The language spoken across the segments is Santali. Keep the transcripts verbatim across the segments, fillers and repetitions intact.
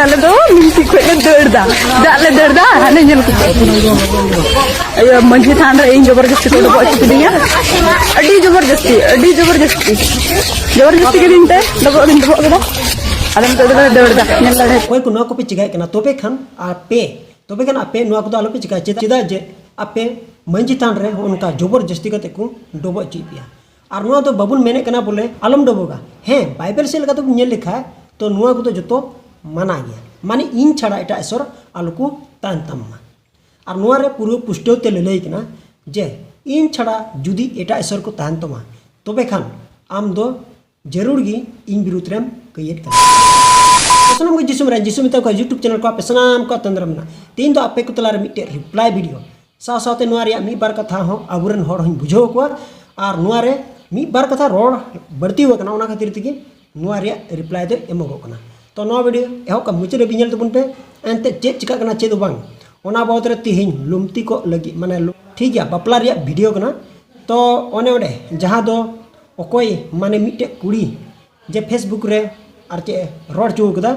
ᱟᱞᱮ ᱫᱚ ᱞᱩᱢᱛᱤ ᱠᱷᱚᱡ ᱞᱮ ᱫᱟᱹᱲ ᱫᱟ᱾ ᱫᱟᱜ ᱞᱮ ᱫᱟᱹᱲ ᱫᱟ, ᱦᱟᱱᱮ ᱧᱮᱞ ᱠᱚᱯᱮ᱾ ᱤᱭᱟᱹ, ᱢᱟᱹᱡᱷᱤ ᱛᱷᱟᱱ ᱨᱮ ᱤᱧ ᱡᱚᱵᱚᱨ ᱡᱚᱥᱛᱤ ᱠᱚ ᱰᱚᱵᱚᱜ ᱦᱚᱪᱚ ᱠᱤᱫᱤᱧᱟ᱾ ᱟᱹᱰᱤ ᱡᱚᱵᱚᱨ ᱡᱚᱥᱛᱤ, ᱟᱹᱰᱤ ᱡᱚᱵᱚᱨ ᱡᱚᱥᱛᱤ᱾ ᱡᱚᱵᱚᱨ ᱡᱚᱥᱛᱤ ᱠᱤᱫᱤᱧ ᱛᱮ ᱰᱚᱵᱚᱜ ᱫᱚᱧ ᱰᱚᱵᱚᱜ ᱠᱮᱫᱟ᱾ ᱟᱫᱚ ᱱᱤᱛᱚᱜ ᱫᱚᱞᱮ ᱫᱟᱹᱲ ᱫᱟ᱾ ᱧᱮᱞ ᱫᱟᱲᱮ᱾ ᱚᱠᱚᱭ ᱠᱚ ᱱᱚᱣᱟ ᱠᱚᱯᱮ ᱪᱤᱠᱟᱹᱭᱮᱫ ᱠᱟᱱᱟ? ᱛᱚᱵᱮ ᱠᱷᱟᱱ ᱟᱯᱮ, ᱛᱚᱵᱮ ᱠᱷᱟᱱ ᱟᱯᱮ ᱱᱚᱣᱟ ᱠᱚᱫᱚ ᱟᱞᱚᱯᱮ ᱪᱤᱠᱟᱹᱭᱟ᱾ ᱪᱮᱫᱟᱜ, ᱪᱮᱫᱟᱜ ᱡᱮ ᱟᱯᱮ ᱢᱟᱹᱡᱷᱤ ᱛᱷᱟᱱ ᱨᱮ ᱦᱚᱸᱜᱼᱚ ᱱᱚᱝᱠᱟ ᱡᱚᱵᱚᱨ ᱡᱚᱥᱛᱤ ᱠᱟᱛᱮ ᱠᱚ ᱰᱚᱵᱚᱜ ᱦᱚᱪᱚᱭᱮᱫ ᱯᱮᱭᱟ? ᱟᱨ ᱱᱚᱣᱟ ᱫᱚ ᱵᱟᱵᱚᱱ ᱢᱮᱱᱮᱫ ᱠᱟᱱᱟ ᱵᱚᱞᱮ ᱟᱞᱚᱢ ᱰᱚᱵᱚᱜᱟ᱾ ᱦᱮᱸ, ᱵᱟᱭᱵᱮᱞ ᱥᱮᱫ ᱞᱮᱠᱟ ᱛᱮᱵᱚᱱ ᱧᱮᱞ ᱞᱮᱠᱷᱟᱡ ᱛᱚ ᱱᱚᱣᱟ ᱠᱚᱫᱚ ᱡᱚᱛᱚ ᱢᱟᱱᱟ ᱜᱮᱭᱟ᱾ ᱢᱟᱱᱮ ᱤᱧ ᱪᱷᱟᱲᱟ ᱮᱴᱟᱜ ᱤᱥᱚᱨ ᱟᱞᱚ ᱠᱚ ᱛᱟᱦᱮᱱ ᱛᱟᱢ ᱢᱟ᱾ ᱟᱨ ᱱᱚᱣᱟ ᱨᱮ ᱯᱩᱨᱟᱹ ᱯᱩᱥᱴᱟᱹᱣ ᱛᱮ ᱞᱟᱹᱞᱟᱹᱭ ᱠᱟᱱᱟ ᱡᱮ ᱤᱧ ᱪᱷᱟᱲᱟ ᱡᱩᱫᱤ ᱮᱴᱟᱜ ᱤᱥᱚᱨ ᱠᱚ ᱛᱟᱦᱮᱱ ᱛᱟᱢᱟ, ᱛᱚᱵᱮ ᱠᱷᱟᱱ ᱟᱢ ᱫᱚ ᱡᱟᱹᱨᱩᱲ ᱜᱮ ᱤᱧ ᱵᱤᱨᱩᱫᱽ ᱨᱮᱢ ᱠᱟᱹᱭᱟᱹᱫ ᱠᱟᱱᱟ᱾ ᱥᱟᱱᱟᱢ ᱜᱮ ᱡᱤᱥᱩ ᱢᱮᱱᱟᱜᱼᱟ, ᱡᱤᱥᱩ ᱢᱮᱛᱟ ᱠᱚᱣᱟ YouTube channel ᱠᱚ ᱟᱯᱮ ᱥᱟᱱᱟᱢ ᱠᱚᱣᱟᱜ ᱛᱟᱹᱱᱫᱨᱟᱹ ᱢᱮᱱᱟᱜᱼᱟ᱾ ᱛᱮᱦᱮᱧ ᱫᱚ ᱟᱯᱮ ᱠᱚ ᱛᱟᱞᱟᱨᱮ ᱢᱤᱫᱴᱮᱡ reply video, ᱥᱟᱶ ᱥᱟᱶᱛᱮ ᱱᱚᱣᱟ ᱨᱮᱭᱟᱜ ᱢᱤᱫ ᱵᱟᱨ ᱠᱟᱛᱷᱟ ᱦᱚᱸ ᱟᱵᱚᱨᱮᱱ ᱦᱚᱲ ᱦᱚᱸᱧ ᱵᱩᱡᱷᱟᱹᱣ ᱠᱚᱣᱟ᱾ ᱟᱨ ᱱᱚᱣᱟ ᱨᱮ ᱢᱤᱫ ᱵᱟᱨ ᱠᱟᱛᱷᱟ ᱨᱚᱲ ᱵᱟᱹᱲᱛᱤ ᱟᱠᱟᱱᱟ, ᱚᱱᱟ ᱠᱷᱟᱹᱛᱤᱨ ᱛᱮᱜᱮ ᱱᱚᱣᱟ ᱨᱮᱭᱟᱜ reply ᱫᱚ ᱮᱢᱚᱜᱚᱜ ᱠᱟᱱᱟ᱾ ᱛᱚ ᱱᱚᱣᱟ video ᱮᱦᱚᱵ ᱠᱷᱚᱱ ᱢᱩᱪᱟᱹᱫ ᱦᱟᱹᱵᱤᱡ ᱧᱮᱞ ᱛᱟᱵᱚᱱ ᱯᱮ, ᱮᱱᱛᱮ ᱪᱮᱫ ᱪᱤᱠᱟᱹᱜ ᱠᱟᱱᱟ ᱪᱮᱫ ᱦᱚᱸ ᱵᱟᱝ, ᱚᱱᱟ ᱵᱟᱵᱚᱫ ᱨᱮ ᱛᱮᱦᱮᱧ ᱞᱩᱢᱛᱤ ᱠᱚ ᱞᱟᱹᱜᱤᱫ, ᱢᱟᱱᱮ ᱞᱩ-, ᱴᱷᱤᱠ ᱜᱮᱭᱟ, ᱵᱟᱯᱞᱟ ᱨᱮᱭᱟᱜ video ᱠᱟᱱᱟ᱾ ᱛᱚ ᱚᱱᱮ ᱚᱸᱰᱮ ᱡᱟᱦᱟᱸ ᱫᱚ ᱚᱠᱚᱭ ᱢᱟᱱᱮ ᱢᱤᱫᱴᱮᱡ ᱠᱩᱲᱤ ᱡᱮ Facebook ᱨᱮ ᱟᱨ ᱪᱮᱫ ᱮ ᱨᱚᱲ ᱦᱚᱪᱚ ᱠᱟᱫᱟ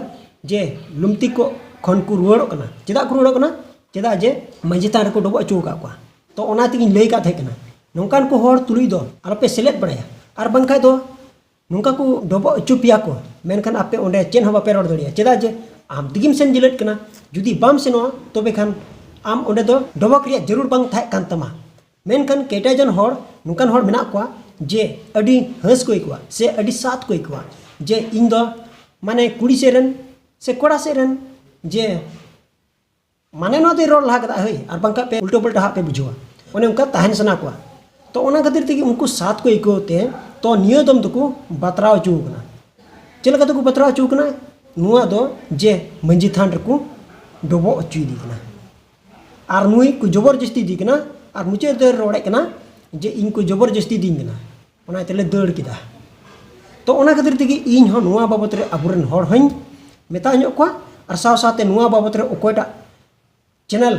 ᱡᱮ ᱞᱩᱢᱛᱤ ᱠᱚ ᱠᱷᱚᱱ ᱠᱚ ᱨᱩᱣᱟᱹᱲᱚᱜ ᱠᱟᱱᱟ᱾ ᱪᱮᱫᱟᱜ ᱠᱚ ᱨᱩᱣᱟᱹᱲᱚᱜ ᱠᱟᱱᱟ? ᱪᱮᱫᱟᱜ ᱡᱮ ᱢᱟᱹᱡᱷᱤ ᱛᱷᱟᱱ ᱨᱮᱠᱚ ᱰᱚᱵᱚᱜ ᱦᱚᱪᱚ ᱟᱠᱟᱫ ᱠᱚᱣᱟ᱾ ᱛᱚ ᱚᱱᱟ ᱛᱮᱜᱤᱧ ᱞᱟᱹᱭ ᱠᱟᱫ ᱛᱟᱦᱮᱸ ᱠᱟᱱᱟ, ᱱᱚᱝᱠᱟᱱ ᱠᱚ ᱦᱚᱲ ᱛᱩᱞᱩᱡ ᱫᱚ ᱟᱞᱚᱯᱮ ᱥᱮᱞᱮᱫ ᱵᱟᱲᱟᱭᱟ᱾ ᱟᱨ ᱵᱟᱝᱠᱷᱟᱡ ᱫᱚ ᱱᱚᱝᱠᱟ ᱠᱚ ᱰᱚᱵᱚᱜ ᱦᱚᱪᱚ ᱯᱮᱭᱟ ᱠᱚ, ᱢᱮᱱᱠᱷᱟᱱ ᱟᱯᱮ ᱚᱸᱰᱮ ᱪᱮᱫ ᱦᱚᱸ ᱵᱟᱯᱮ ᱨᱚᱲ ᱫᱟᱲᱮᱭᱟᱜᱼᱟ᱾ ᱪᱮᱫᱟᱜ ᱡᱮ ᱟᱢ ᱛᱮᱜᱮᱢ ᱥᱮᱱ ᱡᱤᱞᱟᱹᱫ ᱠᱟᱱᱟ᱾ ᱡᱩᱫᱤ ᱵᱟᱢ ᱥᱮᱱᱚᱜᱼᱟ, ᱛᱚᱵᱮ ᱠᱷᱟᱱ ᱟᱢ ᱚᱸᱰᱮ ᱫᱚ ᱰᱚᱵᱚᱜ ᱨᱮᱭᱟᱜ ᱡᱟᱹᱨᱩᱲ ᱵᱟᱝ ᱛᱟᱦᱮᱸ ᱠᱟᱱ ᱛᱟᱢᱟ᱾ ᱢᱮᱱᱠᱷᱟᱱ ᱠᱮᱴᱟᱡᱚᱱ ᱦᱚᱲ, ᱱᱚᱝᱠᱟᱱ ᱦᱚᱲ ᱢᱮᱱᱟᱜ ᱠᱚᱣᱟ ᱡᱮ ᱟᱹᱰᱤ ᱦᱟᱹᱥ ᱠᱚ ᱟᱹᱭᱠᱟᱹᱣᱟ ᱥᱮ ᱟᱹᱰᱤ ᱥᱟᱛ ᱠᱚ ᱟᱹᱭᱠᱟᱹᱣᱟ ᱡᱮ ᱤᱧ ᱫᱚ ᱢᱟᱱᱮ ᱠᱩᱲᱤ ᱥᱮᱫ ᱨᱮᱱ ᱥᱮ ᱠᱚᱲᱟ ᱥᱮᱫ ᱨᱮᱱ, ᱡᱮ ᱢᱟᱱᱮ ᱱᱚᱣᱟ ᱫᱚᱧ ᱨᱚᱲ ᱞᱟᱦᱟ ᱠᱮᱫᱟ ᱦᱳᱭ, ᱟᱨ ᱵᱟᱝᱠᱷᱟᱱ ᱯᱮ ᱩᱞᱴᱟᱹ ᱯᱟᱞᱴᱟ ᱦᱟᱸᱜ ᱯᱮ ᱵᱩᱡᱷᱟᱹᱣᱟ, ᱚᱱᱮ ᱚᱱᱠᱟ ᱛᱟᱦᱮᱱ ᱥᱟᱱᱟ ᱠᱚᱣᱟ᱾ ᱛᱚ ᱚᱱᱟ ᱠᱷᱟᱹᱛᱤᱨ ᱛᱮᱜᱮ ᱩᱱᱠᱩ ᱥᱟᱛ ᱠᱚ ᱟᱹᱭᱠᱟᱹᱣ ᱛᱮ ᱛᱚ ᱱᱤᱭᱟᱹ ᱫᱚᱢ ᱫᱚᱠᱚ ᱵᱟᱛᱨᱟᱣ ᱦᱚᱪᱚ ᱠᱟᱱᱟ᱾ ᱪᱮᱫ ᱞᱮᱠᱟ ᱛᱮᱠᱚ ᱵᱟᱛᱨᱟᱣ ᱦᱚᱪᱚ ᱠᱟᱱᱟ? ᱱᱚᱣᱟ ᱫᱚ ᱡᱮ ᱢᱟᱹᱡᱷᱤ ᱛᱷᱟᱱ ᱨᱮᱠᱚ ᱰᱚᱵᱚᱜ ᱦᱚᱪᱚᱭᱮᱫᱮ ᱠᱟᱱᱟ᱾ ᱟᱨ ᱱᱩᱭ ᱠᱚ ᱡᱚᱵᱚᱨ ᱡᱟᱹᱥᱛᱤ ᱤᱫᱤ ᱠᱟᱱᱟ᱾ ᱟᱨ ᱢᱩᱪᱟᱹᱫ ᱨᱮᱫᱚᱭ ᱨᱚᱲᱮᱫ ᱠᱟᱱᱟ ᱡᱮ ᱤᱧ ᱠᱚ ᱡᱚᱵᱚᱨ ᱡᱟᱹᱥᱛᱤ ᱤᱫᱤᱧ ᱠᱟᱱᱟ, ᱚᱱᱟ ᱛᱮᱞᱮ ᱫᱟᱹᱲ ᱠᱮᱫᱟ᱾ ᱛᱚ ᱚᱱᱟ ᱠᱷᱟᱹᱛᱤᱨ ᱛᱮᱜᱮ ᱤᱧ ᱦᱚᱸ ᱱᱚᱣᱟ ᱵᱟᱵᱚᱛ ᱨᱮ ᱟᱵᱚᱨᱮᱱ ᱦᱚᱲ ᱦᱚᱸᱧ ᱢᱮᱛᱟ ᱧᱚᱜ ᱠᱚᱣᱟ᱾ ᱟᱨ ᱥᱟᱶ ᱥᱟᱶᱛᱮ ᱱᱚᱣᱟ ᱵᱟᱵᱚᱛ ᱨᱮ ᱚᱠᱚᱭᱴᱟᱜ channel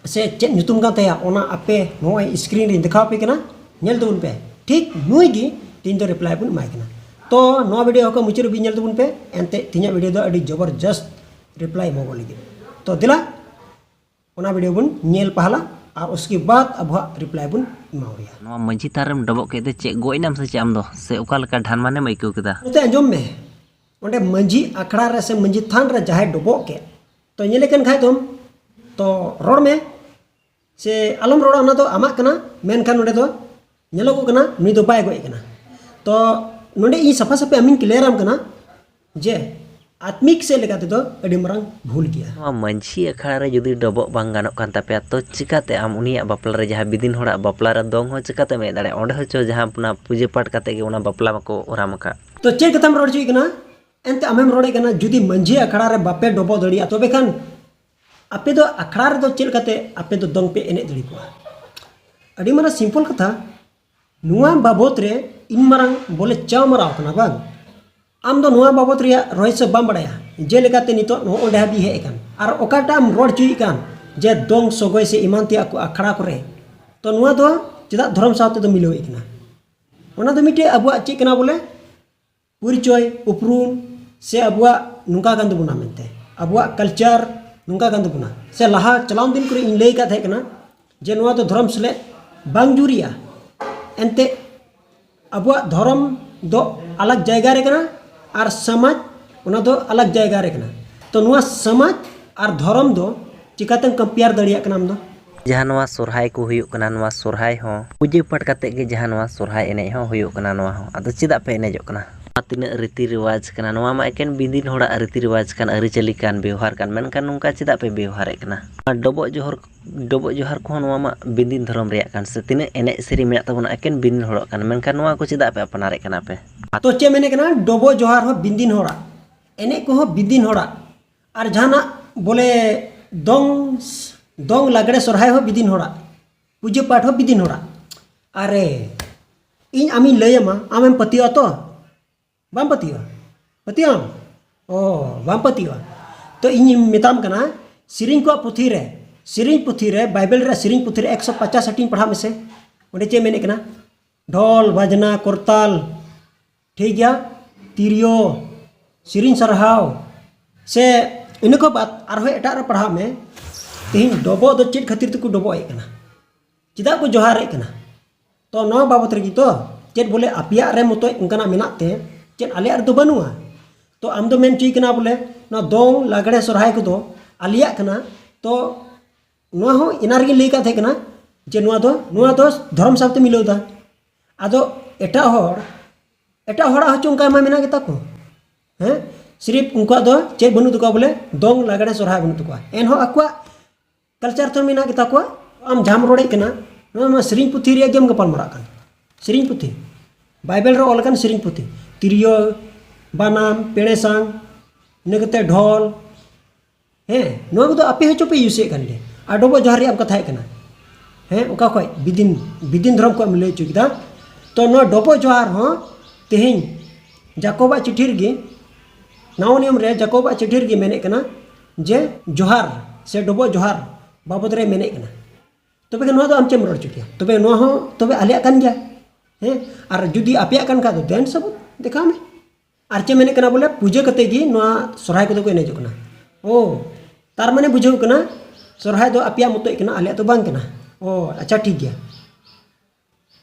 ᱥᱮ ᱪᱮᱫ ᱧᱩᱛᱩᱢ ᱠᱟᱱ ᱛᱟᱭᱟ, ᱚᱱᱟ ᱟᱯᱮ ᱱᱚᱜᱼᱚᱭ screen ᱨᱤᱧ ᱫᱮᱠᱷᱟᱣ ᱟᱯᱮ ᱠᱟᱱᱟ, ᱧᱮᱞ ᱛᱟᱵᱚᱱ ᱯᱮ᱾ ᱴᱷᱤᱠ ᱱᱩᱭ ᱜᱮ ᱛᱮᱦᱮᱧ ᱫᱚ reply ᱵᱚᱱ ᱮᱢᱟᱭ ᱠᱟᱱᱟ᱾ ᱛᱚ ᱱᱚᱣᱟ video ᱦᱚᱸ ᱢᱩᱪᱟᱹᱫ ᱦᱟᱹᱵᱤᱡ ᱧᱮᱞ ᱛᱟᱵᱚᱱ ᱯᱮ᱾ ᱮᱱᱛᱮ ᱛᱮᱦᱮᱧᱟᱜ video ᱫᱚ ᱟᱹᱰᱤ ᱡᱚᱵᱚᱨᱡᱚᱥᱛ ᱨᱤᱯᱞᱟᱭ ᱮᱢᱚᱜᱚᱜ ᱞᱟᱹᱜᱤᱫ᱾ ᱛᱚ ᱫᱮᱞᱟ, ᱚᱱᱟ ᱵᱷᱤᱰᱤᱭᱳ ᱵᱚᱱ ᱧᱮᱞ ᱯᱟᱦᱞᱟ ᱟᱨ ᱩᱥᱠᱮ ᱵᱟᱫ ᱟᱵᱚᱣᱟᱜ ᱨᱤᱯᱞᱟᱭ ᱵᱚᱱ ᱮᱢᱟᱣᱟᱭᱟ᱾ ᱱᱚᱣᱟ ᱢᱟᱹᱡᱷᱤ ᱛᱷᱟᱱ ᱨᱮᱢ ᱰᱚᱵᱚᱜ ᱠᱮᱫ ᱛᱮ ᱪᱮᱫ ᱜᱚᱡ ᱮᱱᱟᱢ ᱥᱮ ᱪᱮᱫ ᱟᱢ ᱫᱚ? ᱥᱮ ᱚᱠᱟ ᱞᱮᱠᱟ ᱰᱷᱟᱱᱢᱟᱱᱮᱢ ᱟᱹᱭᱠᱟᱹᱣ ᱠᱮᱫᱟ? ᱱᱚᱛᱮ ᱟᱸᱡᱚᱢ ᱢᱮ, ᱚᱸᱰᱮ ᱢᱟᱹᱡᱷᱤ ᱟᱠᱷᱲᱟ ᱨᱮ ᱥᱮ ᱢᱟᱹᱡᱷᱤ ᱛᱷᱟᱱ ᱨᱮ ᱡᱟᱦᱟᱸᱭ ᱰᱚᱵᱚᱜ ᱠᱮᱫ, ᱛᱚ ᱧᱮᱞᱮ ᱠᱟᱱ ᱠᱷᱟᱡ ᱫᱚᱢ, ᱛᱚ ᱨᱚᱲ ᱢᱮ, ᱥᱮ ᱟᱞᱚᱢ ᱨᱚᱲᱟ, ᱚᱱᱟ ᱫᱚ ᱟᱢᱟᱜ ᱠᱟᱱᱟ᱾ ᱢᱮᱱᱠᱷᱟᱱ ᱱᱚᱸᱰᱮ ᱫᱚ ᱧᱮᱞᱚᱜᱚᱜ ᱠᱟᱱᱟ ᱱᱩᱭ ᱫᱚ ᱵᱟᱭ ᱜᱚᱡ ᱠᱟᱱᱟ᱾ ᱛᱚ ᱱᱚᱸᱰᱮ ᱤᱧ ᱥᱟᱯᱷᱟ ᱥᱟᱹᱯᱷᱤ ᱟᱢᱤᱧ ᱠᱞᱤᱭᱟᱨᱟᱢ ᱠᱟᱱᱟ ᱡᱮ ᱟᱛᱢᱤᱠ ᱥᱮᱫ ᱞᱮᱠᱟ ᱛᱮᱫᱚ ᱟᱹᱰᱤ ᱢᱟᱨᱟᱝ ᱵᱷᱩᱞ ᱜᱮᱭᱟ᱾ ᱱᱚᱣᱟ ᱢᱟᱹᱡᱷᱤ ᱟᱠᱷᱲᱟ ᱨᱮ ᱡᱩᱫᱤ ᱰᱚᱵᱚᱜ ᱵᱟᱝ ᱜᱟᱱᱚᱜ ᱠᱟᱱ ᱛᱟᱯᱮᱭᱟ, ᱛᱚ ᱪᱤᱠᱟᱹᱛᱮ ᱟᱢ ᱩᱱᱤᱭᱟᱜ ᱵᱟᱯᱞᱟ ᱨᱮ, ᱡᱟᱦᱟᱸ ᱵᱤᱫᱤᱱ ᱦᱚᱲᱟᱜ ᱵᱟᱯᱞᱟ ᱨᱮ ᱫᱚᱝ ᱦᱚᱸ ᱪᱤᱠᱟᱹᱛᱮᱢ ᱮᱱᱮᱡ ᱫᱟᱲᱮᱭᱟᱜᱼᱟ? ᱚᱸᱰᱮ ᱦᱚᱸ ᱪᱚ ᱡᱟᱦᱟᱸ ᱚᱱᱟ ᱯᱩᱡᱟᱹ ᱯᱟᱴ ᱠᱟᱛᱮ ᱜᱮ ᱚᱱᱟ ᱵᱟᱯᱞᱟ ᱢᱟᱠᱚ ᱚᱨᱟᱢ ᱟᱠᱟᱫ᱾ ᱛᱚ ᱪᱮᱫ ᱠᱟᱛᱷᱟᱢ ᱨᱚᱲ ᱦᱚᱪᱚᱭᱮᱫ ᱠᱟᱱᱟ? ᱮᱱᱛᱮ ᱟᱢᱮᱢ ᱨᱚᱲᱮᱫ ᱠᱟᱱᱟ, ᱡᱩᱫᱤ ᱢᱟᱹᱡᱷᱤ ᱟᱠᱷᱲᱟ ᱨᱮ ᱵᱟᱯᱮ ᱰᱚᱵᱚᱜ ᱫᱟᱲᱮᱭᱟᱜᱼᱟ, ᱛᱚᱵᱮ ᱠᱷᱟᱱ ᱟᱯᱮ ᱫᱚ ᱟᱠᱷᱲᱟ ᱨᱮᱫᱚ ᱪᱮᱫ ᱞᱮᱠᱟᱛᱮ ᱟᱯᱮ ᱫᱚ ᱫᱚᱝ ᱯᱮ ᱮᱱᱮᱡ ᱫᱟᱲᱮ ᱠᱚᱣᱟ? ᱟᱹᱰᱤ ᱢᱟᱨᱟᱝ ᱥᱤᱢᱯᱚᱞ ᱠᱟᱛᱷᱟ᱾ ᱱᱚᱣᱟ ᱵᱟᱵᱚᱛ ᱨᱮ ᱤᱱ ᱢᱟᱨᱟᱝ ᱵᱚᱞᱮ ᱪᱟᱣ ᱢᱟᱨᱟᱣ ᱠᱟᱱᱟ ᱵᱟᱝ? ᱟᱢ ᱫᱚ ᱱᱚᱣᱟ ᱵᱟᱵᱚᱛ ᱨᱮᱭᱟᱜ ᱨᱚᱦᱚᱥᱭᱚ ᱵᱟᱢ ᱵᱟᱲᱟᱭᱟ᱾ ᱡᱮᱞᱮᱠᱟᱛᱮ ᱱᱤᱛᱚᱜ ᱱᱚᱜᱼᱚ ᱱᱚᱸᱰᱮ ᱦᱟᱹᱵᱤᱡ ᱦᱮᱡ ᱟᱠᱟᱱ, ᱟᱨ ᱚᱠᱟᱴᱟᱜ ᱮᱢ ᱨᱚᱲ ᱦᱚᱪᱚᱭᱮᱫ ᱠᱟᱱ ᱡᱮ ᱫᱚᱝ ᱥᱚᱜᱚᱭ ᱥᱮ ᱮᱢᱟᱱ ᱛᱮᱭᱟᱜ ᱠᱚ ᱟᱠᱷᱲᱟ ᱠᱚᱨᱮ, ᱛᱚ ᱱᱚᱣᱟ ᱫᱚ ᱪᱮᱫᱟᱜ ᱫᱷᱚᱨᱚᱢ ᱥᱟᱶ ᱛᱮᱫᱚ ᱢᱤᱞᱟᱹᱣᱮᱫ ᱠᱟᱱᱟ? ᱚᱱᱟ ᱫᱚ ᱢᱤᱫᱴᱮᱡ ᱟᱵᱚᱣᱟᱜ ᱪᱮᱫ ᱠᱟᱱᱟ ᱵᱚᱞᱮ, ᱯᱚᱨᱤᱪᱚᱭ, ᱩᱯᱨᱩᱢ, ᱥᱮ ᱟᱵᱚᱣᱟᱜ ᱱᱚᱝᱠᱟ ᱠᱟᱱ ᱛᱟᱵᱚᱱᱟ ᱢᱮᱱᱛᱮ, ᱟᱵᱚᱣᱟᱜ ᱠᱟᱞᱪᱟᱨ ᱱᱚᱝᱠᱟ ᱠᱟᱱ ᱛᱟᱵᱚᱱᱟ᱾ ᱥᱮ ᱞᱟᱦᱟ ᱪᱟᱞᱟᱣ ᱫᱤᱱ ᱠᱚᱨᱮ ᱤᱧ ᱞᱟᱹᱭ ᱟᱠᱟᱫ ᱛᱟᱦᱮᱸ ᱠᱟᱱᱟ ᱡᱮ ᱱᱚᱣᱟ ᱫᱚ ᱫᱷᱚᱨᱚᱢ ᱥᱮᱞᱮᱫ ᱵᱟᱝ ᱡᱩᱨᱤᱜᱼᱟ᱾ ᱮᱱᱛᱮ ᱟᱵᱚᱣᱟᱜ ᱫᱷᱚᱨᱚᱢ ᱫᱚ ᱟᱞᱟᱜᱽ ᱡᱟᱭᱜᱟ ᱨᱮ ᱠᱟᱱᱟ ᱟᱨ ᱥᱚᱢᱟᱡᱽ ᱚᱱᱟ ᱫᱚ ᱟᱞᱟᱜᱽ ᱡᱟᱭᱜᱟ ᱨᱮ ᱠᱟᱱᱟ᱾ ᱛᱚ ᱱᱚᱣᱟ ᱥᱚᱢᱟᱡᱽ ᱟᱨ ᱫᱷᱚᱨᱚᱢ ᱫᱚ ᱪᱤᱠᱟᱛᱮᱢ ᱠᱚᱢᱯᱮᱭᱟᱨ ᱫᱟᱲᱮᱭᱟᱜ ᱠᱟᱱᱟ ᱟᱢ ᱫᱚ? ᱡᱟᱦᱟᱸ ᱱᱚᱣᱟ ᱥᱚᱨᱦᱟᱭ ᱠᱚ ᱦᱩᱭᱩᱜ ᱠᱟᱱᱟ, ᱱᱚᱣᱟ ᱥᱚᱨᱦᱟᱭ ᱦᱚᱸ ᱯᱩᱡᱟᱹ ᱯᱟᱴ ᱠᱟᱛᱮ ᱜᱮ ᱡᱟᱦᱟᱸ ᱱᱚᱣᱟ ᱥᱚᱨᱦᱟᱭ ᱮᱱᱮᱡ ᱦᱚᱸ ᱦᱩᱭᱩᱜ ᱠᱟᱱᱟ, ᱱᱚᱣᱟ ᱦᱚᱸ ᱟᱫᱚ ᱪᱮᱫᱟᱜ ᱯᱮ ᱮᱱᱮᱡᱚᱜ ᱠᱟᱱᱟ? ᱱᱚᱣᱟ ᱛᱤᱱᱟᱹᱜ ᱨᱤᱛᱤ ᱨᱮᱣᱟᱡᱽ ᱠᱟᱱᱟ, ᱱᱚᱣᱟ ᱢᱟ ᱮᱠᱮᱱ ᱵᱤᱫᱤᱱ ᱦᱚᱲᱟᱜ ᱨᱤᱛᱤ ᱨᱮᱣᱟᱡᱽ ᱠᱟᱱ, ᱟᱹᱨᱤᱪᱟᱹᱞᱤ ᱠᱟᱱ, ᱵᱮᱣᱦᱟᱨ ᱠᱟᱱ, ᱢᱮᱱᱠᱷᱟᱱ ᱱᱚᱝᱠᱟ ᱪᱮᱫᱟᱜ ᱯᱮ ᱵᱮᱣᱦᱟᱨᱮᱫ ᱠᱟᱱᱟ? ᱱᱚᱣᱟ ᱰᱚᱵᱚᱜ ᱡᱚᱦᱟᱨ, ᱰᱚᱵᱚᱜ ᱡᱚᱦᱟᱨ ᱠᱚᱦᱚᱸ ᱱᱚᱣᱟ ᱢᱟ ᱵᱤᱫᱤᱱ ᱫᱷᱚᱨᱚᱢ ᱨᱮᱭᱟᱜ ᱠᱟᱱ, ᱥᱮ ᱛᱤᱱᱟᱹᱜ ᱮᱱᱮᱡ ᱥᱮᱨᱮᱧ ᱢᱮᱱᱟᱜ ᱛᱟᱵᱚᱱᱟ ᱮᱠᱮᱱ ᱵᱤᱫᱤᱱ ᱦᱚᱲᱟᱜ ᱠᱟᱱ, ᱢᱮᱱᱠᱷᱟᱱ ᱱᱚᱣᱟ ᱠᱚ ᱪᱮᱫᱟᱜ ᱯᱮ ᱟᱯᱱᱟᱨᱮᱫ ᱠᱟᱱᱟ ᱯᱮ? ᱛᱚ ᱪᱮᱫ ᱢᱮᱱᱮᱫ ᱠᱟᱱᱟ? ᱰᱚᱵᱚᱜ ᱡᱚᱦᱟᱨ ᱦᱚᱸ ᱵᱤᱫᱤᱱ ᱦᱚᱲᱟᱜ, ᱮᱱᱮᱡ ᱠᱚᱦᱚᱸ ᱵᱤᱫᱤᱱ ᱦᱚᱲᱟᱜ, ᱟᱨ ᱡᱟᱦᱟᱱᱟᱜ ᱵᱚᱞᱮ ᱫᱚᱝ, ᱫᱚᱝ ᱞᱟᱜᱽᱲᱮ ᱥᱚᱨᱦᱟᱭ ᱦᱚᱸ ᱵᱤᱫᱤᱱ ᱦᱚᱲᱟᱜ, ᱯᱩᱡᱟᱹ ᱯᱟᱴ ᱦᱚᱸ ᱵᱤᱫᱤᱱ ᱦᱚᱲᱟᱜ᱾ ᱟᱨᱮ, ᱤᱧ ᱟᱢᱤᱧ ᱞᱟᱹᱭᱟᱢᱟ, ᱟᱢᱮᱢ ᱯᱟᱹᱛᱭᱟᱹᱜᱼᱟ ᱛᱚ? ᱵᱟᱢ ᱯᱟᱹᱛᱭᱟᱹᱜᱼᱟ? ᱯᱟᱹᱛᱭᱟᱹᱜ ᱟᱢ? ᱚ, ᱵᱟᱢ ᱯᱟᱹᱛᱭᱟᱹᱜᱼᱟ? ᱛᱚ ᱤᱧᱤᱧ ᱢᱮᱛᱟᱢ ᱠᱟᱱᱟ, ᱥᱮᱨᱮᱧ ᱠᱚᱣᱟᱜ ᱯᱩᱛᱷᱤ ᱨᱮ, ᱥᱮᱨᱮᱧ ᱯᱩᱛᱷᱤ ᱨᱮ, ᱵᱟᱭᱵᱮᱞ ᱨᱮ ᱥᱮᱨᱮᱧ ᱯᱩᱛᱷᱤ ᱨᱮ ᱮᱠᱥᱚ ᱯᱚᱪᱟᱥ ᱦᱟᱹᱴᱤᱧ ᱯᱟᱲᱦᱟᱜ ᱢᱮᱥᱮ᱾ ᱚᱸᱰᱮ ᱪᱮᱫ ᱢᱮᱱᱮᱫ ᱠᱟᱱᱟ? ᱰᱷᱚᱞ, ᱵᱟᱡᱽᱱᱟ, ᱠᱚᱨᱛᱟᱞ, ᱴᱷᱤᱠ ᱜᱮᱭᱟ, ᱛᱤᱨᱭᱳ, ᱥᱮᱨᱮᱧ ᱥᱟᱨᱦᱟᱣ, ᱥᱮ ᱤᱱᱟᱹ ᱠᱚ ᱵᱟᱫ ᱟᱨᱦᱚᱸ ᱮᱴᱟᱜ ᱨᱮ ᱯᱟᱲᱦᱟᱜ ᱢᱮ᱾ ᱛᱮᱦᱮᱧ ᱰᱚᱵᱚᱜ ᱫᱚ ᱪᱮᱫ ᱠᱷᱟᱹᱛᱤᱨ ᱛᱮᱠᱚ ᱰᱚᱵᱚᱜ ᱮᱫ ᱠᱟᱱᱟ? ᱪᱮᱫᱟᱜ ᱠᱚ ᱡᱚᱦᱟᱨᱮᱫ ᱠᱟᱱᱟ? ᱛᱚ ᱱᱚᱣᱟ ᱵᱟᱵᱚᱛ ᱨᱮᱜᱮ ᱛᱚ, ᱪᱮᱫ ᱵᱚᱞᱮ ᱟᱯᱮᱭᱟᱜ ᱨᱮ ᱢᱚᱛᱚᱡ ᱚᱱᱠᱟᱱᱟᱜ ᱢᱮᱱᱟᱜ ᱛᱮ ᱪᱮᱫ ᱟᱞᱮᱭᱟᱜ ᱨᱮᱫᱚ ᱵᱟᱹᱱᱩᱜᱼᱟ? ᱛᱚ ᱟᱢ ᱫᱚ ᱢᱮᱱ ᱦᱚᱪᱚᱭ ᱠᱟᱱᱟ ᱵᱚᱞᱮ ᱱᱚᱣᱟ ᱫᱚᱝ ᱞᱟᱜᱽᱲᱮ ᱥᱚᱨᱦᱟᱭ ᱠᱚᱫᱚ ᱟᱞᱮᱭᱟᱜ ᱠᱟᱱᱟ᱾ ᱛᱚ ᱱᱚᱣᱟ ᱦᱚᱸ ᱮᱱᱟᱝ ᱨᱮᱜᱮᱧ ᱞᱟᱹᱭ ᱠᱟᱫ ᱛᱟᱦᱮᱸ ᱠᱟᱱᱟ ᱡᱮ ᱱᱚᱣᱟ ᱫᱚ, ᱱᱚᱣᱟ ᱫᱚ ᱫᱷᱚᱨᱚᱢ ᱥᱟᱶᱛᱮ ᱢᱤᱞᱟᱹᱣ ᱫᱟ᱾ ᱟᱫᱚ ᱮᱴᱟᱜ ᱦᱚᱲ, ᱮᱴᱟᱜ ᱦᱚᱲᱟᱜ ᱦᱚᱸ ᱪᱚᱝ ᱚᱱᱠᱟ ᱢᱟ ᱢᱮᱱᱟᱜ ᱜᱮᱛᱟ ᱠᱚ᱾ ᱦᱮᱸ, ᱥᱤᱨᱤᱯ ᱩᱱᱠᱩᱣᱟᱜ ᱫᱚ ᱪᱮᱫ ᱵᱟᱹᱱᱩᱜ ᱛᱟᱠᱚᱣᱟ ᱵᱚᱞᱮ ᱫᱚᱝ ᱞᱟᱜᱽᱲᱮ ᱥᱚᱨᱦᱟᱭ ᱵᱟᱹᱱᱩᱜ ᱛᱟᱠᱚᱣᱟ, ᱮᱱᱦᱚᱸ ᱟᱠᱚᱣᱟᱜ ᱠᱟᱞᱪᱟᱨ ᱛᱚ ᱢᱮᱱᱟᱜ ᱜᱮᱛᱟ ᱠᱚᱣᱟ᱾ ᱟᱢ ᱡᱟᱦᱟᱸᱢ ᱨᱚᱲᱮᱫ ᱠᱟᱱᱟ, ᱱᱚᱣᱟ ᱢᱟ ᱥᱮᱨᱮᱧ ᱯᱩᱛᱷᱤ ᱨᱮᱭᱟᱜ ᱜᱮᱢ ᱜᱟᱯᱟᱞ ᱢᱟᱨᱟᱜ ᱠᱟᱱ᱾ ᱥᱮᱨᱮᱧ ᱯᱩᱛᱷᱤ, ᱵᱟᱭᱵᱮᱞ ᱨᱮ ᱚᱞ ᱟᱠᱟᱱ ᱥᱮᱨᱮᱧ ᱯᱩᱛᱷᱤ, ᱛᱤᱨᱭᱳ, ᱵᱟᱱᱟᱢ, ᱯᱮᱲᱮ ᱥᱟᱝ, ᱤᱱᱟᱹ ᱠᱟᱛᱮ ᱰᱷᱚᱞ᱾ ᱦᱮᱸ, ᱱᱚᱣᱟ ᱠᱚᱫᱚ ᱟᱯᱮ ᱦᱚᱸ ᱪᱚᱯᱮ ᱤᱭᱩᱡᱮᱫ ᱠᱟᱱ ᱜᱮᱭᱟ᱾ ᱟᱨ ᱰᱚᱵᱚᱜ ᱡᱚᱦᱟᱨ ᱨᱮᱭᱟᱜ ᱮᱢ ᱠᱟᱛᱷᱟᱭᱮᱫ ᱠᱟᱱᱟ᱾ ᱦᱮᱸ, ᱚᱠᱟ ᱠᱷᱚᱡ? ᱵᱤᱫᱤᱱ, ᱵᱤᱫᱤᱱ ᱫᱷᱚᱨᱚᱢ ᱠᱷᱚᱡ ᱮᱢ ᱞᱟᱹᱭ ᱦᱚᱪᱚ ᱠᱮᱫᱟ᱾ ᱛᱚ ᱱᱚᱣᱟ ᱰᱚᱵᱚᱜ ᱡᱚᱦᱟᱨ ᱦᱚᱸ ᱛᱮᱦᱮᱧ ᱡᱟᱠᱚᱵᱟᱜ ᱪᱤᱴᱷᱤ ᱨᱮᱜᱮ, ᱱᱟᱣᱟ ᱱᱤᱭᱚᱢ ᱨᱮ ᱡᱟᱠᱚᱵᱟᱜ ᱪᱤᱴᱷᱤ ᱨᱮᱜᱮ ᱢᱮᱱᱮᱫ ᱠᱟᱱᱟ ᱡᱮ ᱡᱚᱦᱟᱨ ᱥᱮ ᱰᱚᱵᱚᱜ ᱡᱚᱦᱟᱨ ᱵᱟᱵᱚᱫ ᱨᱮ ᱢᱮᱱᱮᱫ ᱠᱟᱱᱟ᱾ ᱛᱚᱵᱮ ᱠᱷᱟᱱ ᱱᱚᱣᱟ ᱫᱚ ᱟᱢ ᱪᱮᱫ ᱮᱢ ᱨᱚᱲ ᱦᱚᱪᱚ ᱠᱮᱭᱟ? ᱛᱚᱵᱮ ᱱᱚᱣᱟ ᱦᱚᱸ ᱛᱚᱵᱮ ᱟᱞᱮᱭᱟᱜ ᱠᱟᱱ ᱜᱮᱭᱟ᱾ ᱦᱮᱸ, ᱟᱨ ᱡᱩᱫᱤ ᱟᱯᱮᱭᱟᱜ ᱠᱟᱱ ᱠᱷᱟᱡ ᱫᱚ ᱫᱮᱱ ᱥᱟᱵᱩᱛ ᱫᱮᱠᱷᱟᱣ ᱢᱮ᱾ ᱟᱨ ᱪᱮᱫ ᱢᱮᱱᱮᱫ ᱠᱟᱱᱟ ᱵᱚᱞᱮ ᱯᱩᱡᱟᱹ ᱠᱟᱛᱮ ᱜᱮ ᱱᱚᱣᱟ ᱥᱚᱨᱦᱟᱭ ᱠᱚᱫᱚ ᱠᱚ ᱮᱱᱮᱡᱚᱜ ᱠᱟᱱᱟ᱾ ᱳ, ᱛᱟᱨ ᱢᱟᱱᱮ ᱵᱩᱡᱷᱟᱹᱣ ᱠᱟᱱᱟ ᱥᱚᱨᱦᱟᱭ ᱫᱚ ᱟᱯᱮᱭᱟᱜ ᱢᱚᱛᱚᱡ ᱠᱟᱱᱟ, ᱟᱞᱮᱭᱟᱜ ᱫᱚ ᱵᱟᱝ ᱠᱟᱱᱟ᱾ ᱳ ᱟᱪᱪᱷᱟ, ᱴᱷᱤᱠ ᱜᱮᱭᱟ᱾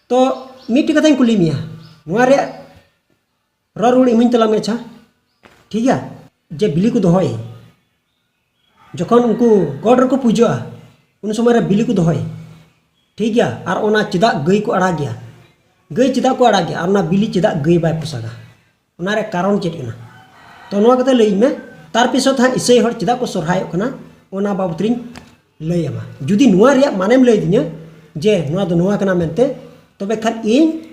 ᱛᱚ ᱢᱤᱫᱴᱮᱡ ᱠᱟᱛᱷᱟᱧ ᱠᱩᱞᱤ ᱢᱮᱭᱟ, ᱱᱚᱣᱟ ᱨᱮᱭᱟᱜ ᱨᱚᱲ ᱨᱩᱣᱟᱹᱲ ᱤᱢᱟᱹᱧ ᱛᱟᱞᱟᱝ ᱢᱮ, ᱟᱪᱪᱷᱟ? ᱴᱷᱤᱠ ᱜᱮᱭᱟ, ᱡᱮ ᱵᱤᱞᱤ ᱠᱚ ᱫᱚᱦᱚᱭ, ᱡᱚᱠᱷᱚᱱ ᱩᱱᱠᱩ ᱜᱚᱰ ᱨᱮᱠᱚ ᱯᱩᱡᱟᱹᱜᱼᱟ, ᱩᱱ ᱥᱚᱢᱚᱭ ᱨᱮ ᱵᱤᱞᱤ ᱠᱚ ᱫᱚᱦᱚᱭ, ᱴᱷᱤᱠ ᱜᱮᱭᱟ? ᱟᱨ ᱚᱱᱟ ᱪᱮᱫᱟᱜ ᱜᱟᱹᱭ ᱠᱚ ᱟᱲᱟᱜ ᱜᱮᱭᱟ? ᱜᱟᱹᱭ ᱪᱮᱫᱟᱜ ᱠᱚ ᱟᱲᱟᱜ ᱜᱮᱭᱟ? ᱟᱨ ᱚᱱᱟ ᱵᱤᱞᱤ ᱪᱮᱫᱟᱜ ᱜᱟᱹᱭ ᱵᱟᱭ ᱯᱚᱥᱟᱜᱟ? ᱚᱱᱟ ᱨᱮ ᱠᱟᱨᱚᱱ ᱪᱮᱫ ᱠᱟᱱᱟ? ᱛᱚ ᱱᱚᱣᱟ ᱠᱟᱛᱷᱟ ᱞᱟᱹᱭᱟᱹᱧ ᱢᱮ᱾ ᱛᱟᱨ ᱯᱤᱪᱷᱚᱱ ᱦᱟᱸᱜ ᱤᱥᱟᱹᱭ ᱦᱚᱲ ᱪᱮᱫᱟᱜ ᱠᱚ ᱥᱚᱨᱦᱟᱭᱚᱜ ᱠᱟᱱᱟ, ᱚᱱᱟ ᱵᱟᱵᱚᱛ ᱨᱤᱧ ᱞᱟᱹᱭ ᱟᱢᱟ᱾ ᱡᱩᱫᱤ ᱱᱚᱣᱟ ᱨᱮᱭᱟᱜ ᱢᱟᱱᱮᱢ ᱞᱟᱹᱭ ᱫᱤᱧᱟ ᱡᱮ ᱱᱚᱣᱟ ᱫᱚ ᱱᱚᱣᱟ ᱠᱟᱱᱟ ᱢᱮᱱᱛᱮ, ᱛᱚᱵᱮ ᱠᱷᱟᱱ ᱤᱧ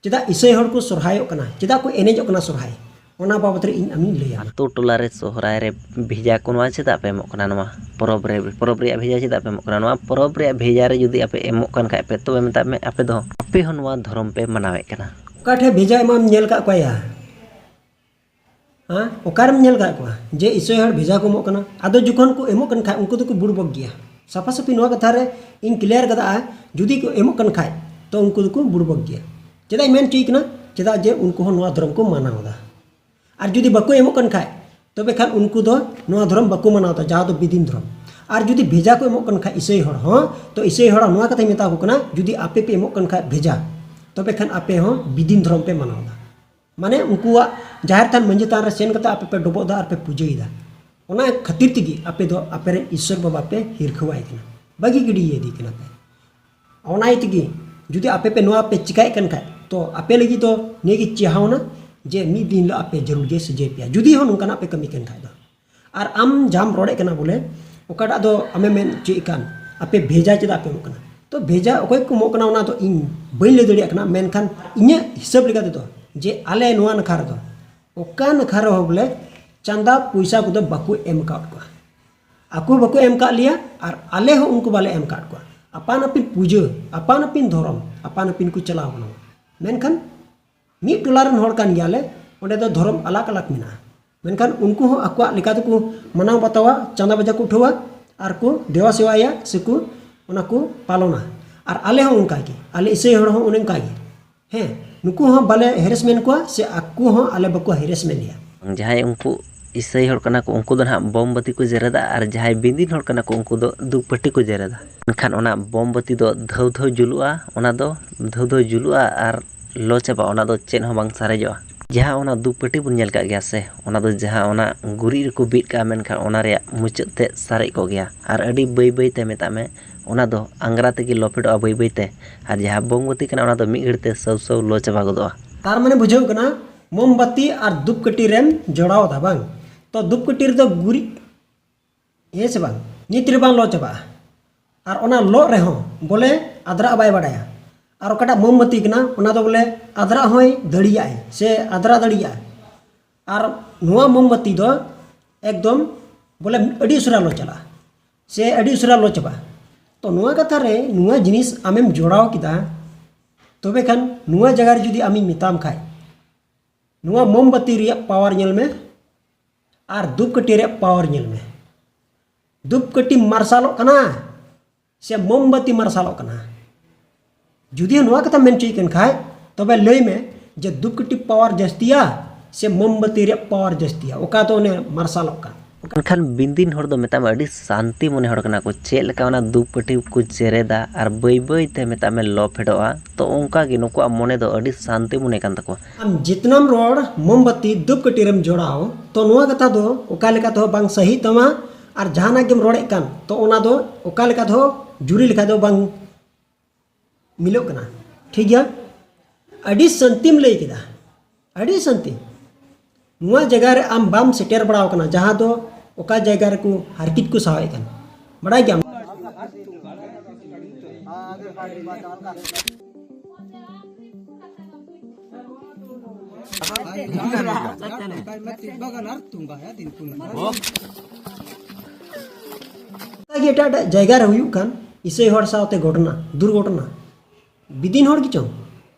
ᱪᱮᱫᱟᱜ ᱤᱥᱟᱹᱭ ᱦᱚᱲ ᱠᱚ ᱥᱚᱨᱦᱟᱭᱚᱜ ᱠᱟᱱᱟ, ᱪᱮᱫᱟᱜ ᱠᱚ ᱮᱱᱮᱡᱚᱜ ᱠᱟᱱᱟ ᱥᱚᱨᱦᱟᱭ, ᱚᱱᱟ ᱵᱟᱵᱚᱛ ᱨᱮ ᱤᱧ ᱟᱢᱤᱧ ᱞᱟᱹᱭ ᱟᱢᱟ᱾ ᱟᱛᱳ ᱴᱚᱞᱟ ᱨᱮ ᱥᱚᱦᱨᱟᱭ ᱨᱮ ᱵᱷᱮᱡᱟ ᱠᱚ ᱱᱚᱣᱟ ᱪᱮᱫᱟᱜ ᱯᱮ ᱮᱢᱚᱜ ᱠᱟᱱᱟ? ᱱᱚᱣᱟ ᱯᱚᱨᱚᱵᱽ ᱨᱮ, ᱯᱚᱨᱚᱵᱽ ᱨᱮᱭᱟᱜ ᱵᱷᱮᱡᱟ ᱪᱮᱫᱟᱜ ᱯᱮ ᱮᱢᱚᱜ ᱠᱟᱱᱟ? ᱱᱚᱣᱟ ᱯᱚᱨᱚᱵᱽ ᱨᱮᱭᱟᱜ ᱵᱷᱮᱡᱟ ᱨᱮ ᱡᱩᱫᱤ ᱟᱯᱮ ᱮᱢᱚᱜ ᱠᱟᱱ ᱠᱷᱟᱡ ᱯᱮ, ᱛᱚᱵᱮ ᱢᱮᱛᱟᱜ ᱢᱮ ᱟᱯᱮ ᱫᱚ, ᱟᱯᱮ ᱦᱚᱸ ᱱᱚᱣᱟ ᱫᱷᱚᱨᱚᱢ ᱯᱮ ᱢᱟᱱᱟᱣᱮᱫ ᱠᱟᱱᱟ᱾ ᱚᱠᱟ ᱴᱷᱮᱡ ᱵᱷᱮᱡᱟ ᱮᱢᱟᱢ ᱧᱮᱞ ᱠᱟᱜ ᱠᱚᱣᱟ ᱭᱟ? ᱦᱮᱸ, ᱚᱠᱟᱨᱮᱢ ᱧᱮᱞ ᱠᱟᱜ ᱠᱚᱣᱟ ᱡᱮ ᱤᱥᱟᱹᱭ ᱦᱚᱲ ᱵᱷᱮᱡᱟ ᱠᱚ ᱮᱢᱚᱜ ᱠᱟᱱᱟ? ᱟᱫᱚ ᱡᱚᱠᱷᱚᱱ ᱠᱚ ᱮᱢᱚᱜ ᱠᱟᱱ ᱠᱷᱟᱡ ᱩᱱᱠᱩ ᱫᱚᱠᱚ ᱵᱩᱲᱵᱚᱠ ᱜᱮᱭᱟ᱾ ᱥᱟᱯᱷᱟ ᱥᱟᱹᱯᱷᱤ ᱱᱚᱣᱟ ᱠᱟᱛᱷᱟ ᱨᱮ ᱤᱧ ᱠᱞᱤᱭᱟᱨ ᱠᱟᱫᱟ, ᱡᱩᱫᱤ ᱠᱚ ᱮᱢᱚᱜ ᱠᱟᱱ ᱠᱷᱟᱡ ᱛᱚ ᱩᱱᱠᱩ ᱫᱚᱠᱚ ᱵᱩᱲᱵᱚᱠ ᱜᱮᱭᱟ᱾ ᱪᱮᱫᱟᱜ ᱤᱧ ᱢᱮᱱ ᱦᱚᱪᱚᱭ ᱠᱟᱱᱟ? ᱪᱮᱫᱟᱜ ᱡᱮ ᱩᱱᱠᱩ ᱦᱚᱸ ᱱᱚᱣᱟ ᱫᱷᱚᱨᱚᱢ ᱠᱚ ᱢᱟᱱᱟᱣ ᱮᱫᱟ᱾ ᱟᱨ ᱡᱩᱫᱤ ᱵᱟᱠᱚ ᱮᱢᱚᱜ ᱠᱟᱱ ᱠᱷᱟᱡ ᱛᱚᱵᱮ ᱠᱷᱟᱱ ᱩᱱᱠᱩ ᱫᱚ ᱱᱚᱣᱟ ᱫᱷᱚᱨᱚᱢ ᱵᱟᱠᱚ ᱢᱟᱱᱟᱣ ᱮᱫᱟ, ᱡᱟᱦᱟᱸ ᱫᱚ ᱵᱤᱫᱤᱱ ᱫᱷᱚᱨᱚᱢ᱾ ᱟᱨ ᱡᱩᱫᱤ ᱵᱷᱮᱡᱟ ᱠᱚ ᱮᱢᱚᱜ ᱠᱟᱱ ᱠᱷᱟᱡ ᱤᱥᱟᱹᱭ ᱦᱚᱲ ᱦᱚᱸ, ᱛᱚ ᱤᱥᱟᱹᱭ ᱦᱚᱲᱟᱜ ᱱᱚᱣᱟ ᱠᱟᱛᱷᱟᱧ ᱢᱮᱛᱟ ᱠᱚ ᱠᱟᱱᱟ, ᱡᱩᱫᱤ ᱟᱯᱮ ᱯᱮ ᱮᱢᱚᱜ ᱠᱟᱱ ᱠᱷᱟᱡ ᱵᱷᱮᱡᱟ, ᱛᱚᱵᱮ ᱠᱷᱟᱱ ᱟᱯᱮ ᱦᱚᱸ ᱵᱤᱫᱤᱱ ᱫᱷᱚᱨᱚᱢ ᱯᱮ ᱢᱟᱱᱟᱣ ᱮᱫᱟ᱾ ᱢᱟᱱᱮ ᱩᱱᱠᱩᱣᱟᱜ ᱡᱟᱦᱮᱨ ᱛᱷᱟᱱ ᱢᱟᱹᱡᱷᱤ ᱛᱷᱟᱱ ᱨᱮ ᱥᱮᱱ ᱠᱟᱛᱮ ᱟᱯᱮ ᱯᱮ ᱰᱚᱵᱚᱜ ᱮᱫᱟ ᱟᱨ ᱯᱮ ᱯᱩᱡᱟᱹᱭᱮᱫᱟ᱾ ᱚᱱᱟ ᱠᱷᱟᱹᱛᱤᱨ ᱛᱮᱜᱮ ᱟᱯᱮ ᱫᱚ ᱟᱯᱮᱨᱮᱱ ᱤᱥᱥᱚᱨ ᱵᱟᱵᱟ ᱯᱮ ᱦᱤᱨᱠᱷᱟᱹᱣᱟᱭ ᱠᱟᱱᱟ, ᱵᱟᱹᱜᱤ ᱜᱤᱰᱤᱭᱮᱫᱮ ᱠᱟᱱᱟ ᱯᱮ᱾ ᱚᱱᱟ ᱤᱭᱟᱹ ᱛᱮᱜᱮ ᱡᱩᱫᱤ ᱟᱯᱮ ᱯᱮ ᱱᱚᱣᱟ ᱯᱮ ᱪᱤᱠᱟᱭᱮᱫ ᱠᱟᱱ ᱠᱷᱟᱡ, ᱛᱚ ᱟᱯᱮ ᱞᱟᱹᱜᱤᱫ ᱫᱚ ᱱᱤᱭᱟᱹ ᱜᱮ ᱪᱮᱦᱟᱣᱱᱟ ᱡᱮ ᱢᱤᱫ ᱫᱤᱱ ᱦᱤᱞᱳᱜ ᱟᱯᱮ ᱡᱟᱹᱨᱩᱲ ᱜᱮ ᱥᱟᱹᱡᱟᱹᱭ ᱯᱮᱭᱟ, ᱡᱩᱫᱤ ᱦᱚᱸ ᱱᱚᱝᱠᱟᱱᱟᱜ ᱯᱮ ᱠᱟᱹᱢᱤ ᱠᱟᱱ ᱠᱷᱟᱡ ᱫᱚ᱾ ᱟᱨ ᱟᱢ ᱡᱟᱦᱟᱸᱢ ᱨᱚᱲᱮᱫ ᱠᱟᱱᱟ ᱵᱚᱞᱮ, ᱚᱠᱟᱴᱟᱜ ᱫᱚ ᱟᱢᱮᱢ ᱢᱮᱱ ᱦᱚᱪᱚᱭᱮᱫ ᱠᱟᱱ, ᱟᱯᱮ ᱵᱷᱮᱡᱟ ᱪᱮᱫᱟᱜ ᱯᱮ ᱮᱢᱚᱜ ᱠᱟᱱᱟ? ᱛᱚ ᱵᱷᱮᱡᱟ ᱚᱠᱚᱭ ᱠᱚ ᱮᱢᱚᱜ ᱠᱟᱱᱟ ᱚᱱᱟ ᱫᱚ ᱤᱧ ᱵᱟᱹᱧ ᱞᱟᱹᱭ ᱫᱟᱲᱮᱭᱟᱜ ᱠᱟᱱᱟ, ᱢᱮᱱᱠᱷᱟᱱ ᱤᱧᱟᱹᱜ ᱦᱤᱥᱟᱹᱵ ᱞᱮᱠᱟ ᱛᱮᱫᱚ ᱡᱮ ᱟᱞᱮ ᱱᱚᱣᱟ ᱱᱟᱠᱷᱟ ᱨᱮᱫᱚ ᱚᱠᱟ ᱱᱟᱠᱷᱟ ᱨᱮᱦᱚᱸ ᱵᱚᱞᱮ ᱪᱟᱸᱫᱟ ᱯᱚᱭᱥᱟ ᱠᱚᱫᱚ ᱵᱟᱠᱚ ᱮᱢ ᱟᱠᱟᱫ ᱠᱚᱣᱟ᱾ ᱟᱠᱚ ᱦᱚᱸ ᱵᱟᱠᱚ ᱮᱢ ᱟᱠᱟᱫ ᱞᱮᱭᱟ ᱟᱨ ᱟᱞᱮ ᱦᱚᱸ ᱩᱱᱠᱩ ᱵᱟᱞᱮ ᱮᱢ ᱟᱠᱟᱫ ᱠᱚᱣᱟ᱾ ᱟᱯᱟᱱ ᱟᱹᱯᱤᱱ ᱯᱩᱡᱟᱹ, ᱟᱯᱟᱱ ᱟᱹᱯᱤᱱ ᱫᱷᱚᱨᱚᱢ, ᱟᱯᱟᱱ ᱟᱹᱯᱤᱱ ᱠᱚ ᱪᱟᱞᱟᱣ ᱠᱟᱱᱟ᱾ ᱢᱮᱱᱠᱷᱟᱱ ᱢᱤᱫ ᱴᱚᱞᱟ ᱨᱮᱱ ᱦᱚᱲ ᱠᱟᱱ ᱜᱮᱭᱟᱞᱮ, ᱚᱸᱰᱮ ᱫᱚ ᱫᱷᱚᱨᱚᱢ ᱟᱞᱟᱜᱽ ᱟᱞᱟᱜᱽ ᱢᱮᱱᱟᱜᱼᱟ᱾ ᱢᱮᱱᱠᱷᱟᱱ ᱩᱱᱠᱩ ᱦᱚᱸ ᱟᱠᱚᱣᱟᱜ ᱞᱮᱠᱟ ᱛᱮᱠᱚ ᱢᱟᱱᱟᱣ ᱵᱟᱛᱟᱣᱟ, ᱪᱟᱸᱫᱟ ᱵᱟᱡᱟ ᱠᱚ ᱩᱴᱷᱟᱹᱣᱟ ᱟᱨ ᱠᱚ ᱫᱮᱣᱟ ᱥᱮᱣᱟᱭᱟ ᱥᱮᱠᱚ ᱚᱱᱟ ᱠᱚ ᱯᱟᱞᱚᱱᱟ᱾ ᱟᱨ ᱟᱞᱮ ᱦᱚᱸ ᱚᱱᱠᱟ ᱜᱮ, ᱟᱞᱮ ᱤᱥᱟᱹᱭ ᱦᱚᱲ ᱦᱚᱸ ᱚᱱᱮ ᱚᱱᱠᱟ ᱜᱮ᱾ ᱦᱮᱸ, ᱱᱩᱠᱩ ᱦᱚᱸ ᱵᱟᱞᱮ ᱦᱮᱨᱮᱥᱢᱮᱱᱴ ᱠᱚᱣᱟ ᱥᱮ ᱟᱠᱚ ᱦᱚᱸ ᱟᱞᱮ ᱵᱟᱠᱚ ᱦᱮᱨᱮᱥᱢᱮᱱᱴ ᱞᱮᱭᱟ᱾ ᱡᱟᱦᱟᱸᱭ ᱩᱱᱠᱩ ᱤᱥᱟᱹᱭ ᱦᱚᱲ ᱠᱟᱱᱟ ᱠᱚ, ᱩᱱᱠᱩ ᱫᱚ ᱱᱟᱦᱟᱜ ᱢᱳᱢᱵᱟᱛᱤ ᱠᱚ ᱡᱮᱨᱮᱫᱟ, ᱟᱨ ᱡᱟᱦᱟᱸᱭ ᱵᱤᱫᱤᱱ ᱦᱚᱲ ᱠᱟᱱᱟ ᱠᱚ, ᱩᱱᱠᱩ ᱫᱚ ᱫᱷᱩᱯᱠᱟᱹᱴᱷᱤ ᱠᱚ ᱡᱮᱨᱮᱫᱟ᱾ ᱢᱮᱱᱠᱷᱟᱱ ᱚᱱᱟ ᱢᱳᱢᱵᱟᱛᱤ ᱫᱚ ᱫᱷᱟᱹᱣ ᱫᱷᱟᱹᱣ ᱡᱩᱞᱩᱜᱼᱟ, ᱚᱱᱟ ᱫᱚ ᱫᱷᱟᱹᱣ ᱫᱷᱟᱹᱣ ᱡᱩᱞᱩᱜᱼᱟ ᱟᱨ ᱞᱚ ᱪᱟᱵᱟᱜᱼᱟ, ᱚᱱᱟ ᱫᱚ ᱪᱮᱫ ᱦᱚᱸ ᱵᱟᱝ ᱥᱟᱨᱮᱡᱚᱜᱼᱟ᱾ ᱡᱟᱦᱟᱸ ᱚᱱᱟ ᱫᱷᱩᱯᱠᱟᱹᱴᱷᱤ ᱵᱚᱱ ᱧᱮᱞ ᱠᱟᱜ ᱜᱮᱭᱟ ᱥᱮ, ᱚᱱᱟ ᱫᱚ ᱡᱟᱦᱟᱸ ᱚᱱᱟ ᱜᱩᱨᱤᱡ ᱨᱮᱠᱚ ᱵᱤᱫ ᱠᱟᱜᱼᱟ, ᱢᱮᱱᱠᱷᱟᱱ ᱚᱱᱟ ᱨᱮᱭᱟᱜ ᱢᱩᱪᱟᱹᱫ ᱛᱮ ᱥᱟᱨᱮᱡ ᱠᱚᱜ ᱜᱮᱭᱟ ᱟᱨ ᱟᱹᱰᱤ ᱵᱟᱹᱭ ᱵᱟᱹᱭ ᱛᱮ, ᱢᱮᱛᱟᱜ ᱢᱮ, ᱚᱱᱟ ᱫᱚ ᱟᱝᱜᱽᱨᱟ ᱛᱮᱜᱮ ᱞᱚᱯᱷᱮᱰᱚᱜᱼᱟ ᱵᱟᱹᱭ ᱵᱟᱹᱭ ᱛᱮ᱾ ᱟᱨ ᱡᱟᱦᱟᱸ ᱢᱳᱢᱵᱟᱛᱤ ᱠᱟᱱᱟ, ᱚᱱᱟ ᱫᱚ ᱢᱤᱫ ᱜᱷᱟᱹᱲᱤᱡ ᱛᱮ ᱥᱟᱹᱣ ᱥᱟᱹᱣ ᱞᱚ ᱪᱟᱵᱟ ᱜᱚᱫᱚᱜᱼᱟ᱾ ᱛᱟᱨ ᱢᱟᱱᱮ ᱵᱩᱡᱷᱟᱹᱣ ᱠᱟᱱᱟ, ᱢᱳᱢᱵᱟᱛᱤ ᱟᱨ ᱫᱷᱩᱯᱠᱟᱹᱴᱷᱤ ᱨᱮᱢ ᱡᱚᱲᱟᱣ ᱮᱫᱟ ᱵᱟᱝ? ᱛᱚ ᱫᱷᱩᱯᱠᱟᱹᱴᱷᱤ ᱨᱮᱫᱚ ᱜᱩᱨᱤᱡ, ᱦᱮᱸ ᱥᱮ ᱵᱟᱝ, ᱱᱤᱛ ᱨᱮ ᱵᱟᱝ ᱞᱚ ᱪᱟᱵᱟᱜᱼᱟ᱾ ᱟᱨ ᱚᱱᱟ ᱞᱚᱜ ᱨᱮᱦᱚᱸ ᱵᱚᱞᱮ ᱟᱫᱽᱨᱟᱜ ᱵᱟᱭ ᱵᱟᱰᱟᱭᱟ᱾ ᱟᱨ ᱚᱠᱟᱴᱟᱜ ᱢᱳᱢᱵᱟᱛᱤ ᱠᱟᱱᱟ, ᱚᱱᱟ ᱫᱚ ᱵᱚᱞᱮ ᱟᱫᱽᱨᱟᱜ ᱦᱚᱸᱭ ᱫᱟᱲᱮᱭᱟᱜᱼᱟᱭ ᱥᱮ ᱟᱫᱽᱨᱟ ᱫᱟᱲᱮᱭᱟᱜᱼᱟ᱾ ᱟᱨ ᱱᱚᱣᱟ ᱢᱳᱢᱵᱟᱛᱤ ᱫᱚ ᱮᱠᱫᱚᱢ ᱵᱚᱞᱮ ᱟᱹᱰᱤ ᱩᱥᱟᱹᱨᱟ ᱞᱚ ᱪᱟᱞᱟᱜᱼᱟ ᱥᱮ ᱟᱹᱰᱤ ᱩᱥᱟᱹᱨᱟ ᱞᱚ ᱪᱟᱵᱟᱜᱼᱟ᱾ ᱛᱚ ᱱᱚᱣᱟ ᱠᱟᱛᱷᱟ ᱨᱮ ᱱᱚᱣᱟ ᱡᱤᱱᱤᱥ ᱟᱢᱮᱢ ᱡᱚᱲᱟᱣ ᱠᱮᱫᱟ, ᱛᱚᱵᱮ ᱠᱷᱟᱱ ᱱᱚᱣᱟ ᱡᱟᱭᱜᱟ ᱨᱮ ᱡᱩᱫᱤ ᱟᱢᱤᱧ ᱢᱮᱛᱟᱢ ᱠᱷᱟᱡ, ᱱᱚᱣᱟ ᱢᱳᱢᱵᱟᱛᱤ ᱨᱮᱭᱟᱜ ᱯᱟᱣᱟᱨ ᱧᱮᱞ ᱢᱮ ᱟᱨ ᱫᱷᱩᱯᱠᱟᱹᱴᱷᱤ ᱨᱮᱭᱟᱜ ᱯᱟᱣᱟᱨ ᱧᱮᱞ ᱢᱮ᱾ ᱫᱷᱩᱯᱠᱟᱹᱴᱷᱤ ᱢᱟᱨᱥᱟᱞᱚᱜ ᱠᱟᱱᱟ ᱥᱮ ᱢᱳᱢᱵᱟᱛᱤ ᱢᱟᱨᱥᱟᱞᱚᱜ ᱠᱟᱱᱟ? ᱡᱩᱫᱤ ᱱᱚᱣᱟ ᱠᱟᱛᱷᱟᱢ ᱢᱮᱱ ᱦᱚᱪᱚᱭᱮᱫ ᱠᱟᱱ ᱠᱷᱟᱡ, ᱛᱚᱵᱮ ᱞᱟᱹᱭ ᱢᱮ ᱡᱮ ᱫᱷᱩᱯᱠᱟᱹᱴᱷᱤ ᱯᱟᱣᱟᱨ ᱡᱟᱹᱥᱛᱤᱭᱟ ᱥᱮ ᱢᱳᱢᱵᱟᱛᱤ ᱨᱮᱭᱟᱜ ᱯᱟᱣᱟᱨ ᱡᱟᱹᱥᱛᱤᱭᱟ, ᱚᱠᱟ ᱫᱚ ᱚᱱᱮ ᱢᱟᱨᱥᱟᱞᱚᱜ ᱠᱟᱱ᱾ ᱢᱮᱱᱠᱷᱟᱱ ᱵᱤᱱᱫᱤᱱ ᱦᱚᱲ ᱫᱚ ᱢᱮᱛᱟᱜ ᱢᱮ ᱟᱹᱰᱤ ᱥᱟᱱᱛᱤ ᱢᱚᱱᱮ ᱦᱚᱲ ᱠᱟᱱᱟ ᱠᱚ᱾ ᱪᱮᱫ ᱞᱮᱠᱟ ᱚᱱᱟ ᱫᱷᱩᱯ ᱠᱟᱹᱴᱷᱤ ᱠᱚ ᱡᱮᱨᱮᱫᱟ ᱟᱨ ᱵᱟᱹᱭ ᱵᱟᱹᱭ ᱛᱮ ᱢᱮᱛᱟᱜ ᱢᱮ ᱞᱚ ᱯᱷᱮᱰᱚᱜᱼᱟ, ᱛᱚ ᱚᱱᱠᱟ ᱜᱮ ᱱᱩᱠᱩᱣᱟᱜ ᱢᱚᱱᱮ ᱫᱚ ᱟᱹᱰᱤ ᱥᱟᱱᱛᱤ ᱢᱚᱱᱮ ᱠᱟᱱ ᱛᱟᱠᱚᱣᱟ᱾ ᱟᱢ ᱡᱤᱛᱱᱟᱢ ᱨᱚᱲ ᱢᱳᱢᱵᱟᱛᱤ ᱫᱷᱩᱯ ᱠᱟᱹᱴᱷᱤ ᱨᱮᱢ ᱡᱚᱲᱟᱣ, ᱛᱚ ᱱᱚᱣᱟ ᱠᱟᱛᱷᱟ ᱫᱚ ᱚᱠᱟ ᱞᱮᱠᱟ ᱛᱮᱦᱚᱸ ᱵᱟᱝ ᱥᱟᱹᱦᱤ ᱛᱟᱢᱟ ᱟᱨ ᱡᱟᱦᱟᱱᱟᱜ ᱜᱮᱢ ᱨᱚᱲᱮᱫ ᱠᱟᱱ, ᱛᱚ ᱚᱱᱟ ᱫᱚ ᱚᱠᱟ ᱞᱮᱠᱟ ᱛᱮᱦᱚᱸ ᱡᱩᱨᱤ ᱞᱮᱠᱷᱟᱡ ᱫᱚ ᱵᱟᱝ ᱢᱤᱞᱚᱜ ᱠᱟᱱᱟ᱾ ᱴᱷᱤᱠ ᱜᱮᱭᱟ, ᱟᱹᱰᱤ ᱥᱟᱱᱛᱤᱢ ᱞᱟᱹᱭ ᱠᱮᱫᱟ, ᱟᱹᱰᱤ ᱥᱟᱱᱛᱤ᱾ ᱱᱚᱣᱟ ᱡᱟᱭᱜᱟ ᱨᱮ ᱟᱢ ᱵᱟᱢ ᱥᱮᱴᱮᱨ ᱵᱟᱲᱟᱣ ᱠᱟᱱᱟ, ᱡᱟᱦᱟᱸ ᱫᱚ ᱚᱠᱟ ᱡᱟᱭᱜᱟ ᱨᱮᱠᱚ ᱦᱟᱨᱠᱤᱛ ᱠᱚ ᱥᱟᱦᱟᱣᱮᱫ ᱠᱟᱱ, ᱵᱟᱲᱟᱭ ᱜᱮᱭᱟᱢ᱾ ᱚᱱᱠᱟᱜᱮ ᱮᱴᱟᱜ ᱮᱴᱟᱜ ᱡᱟᱭᱜᱟ ᱨᱮ ᱦᱩᱭᱩᱜ ᱠᱟᱱ ᱤᱥᱟᱹᱭ ᱦᱚᱲ ᱥᱟᱶᱛᱮ ᱜᱷᱚᱴᱚᱱᱟ, ᱫᱩᱨᱜᱷᱚᱴᱚᱱᱟ, ᱵᱤᱫᱤᱱ ᱦᱚᱲ ᱜᱮᱪᱚᱝ,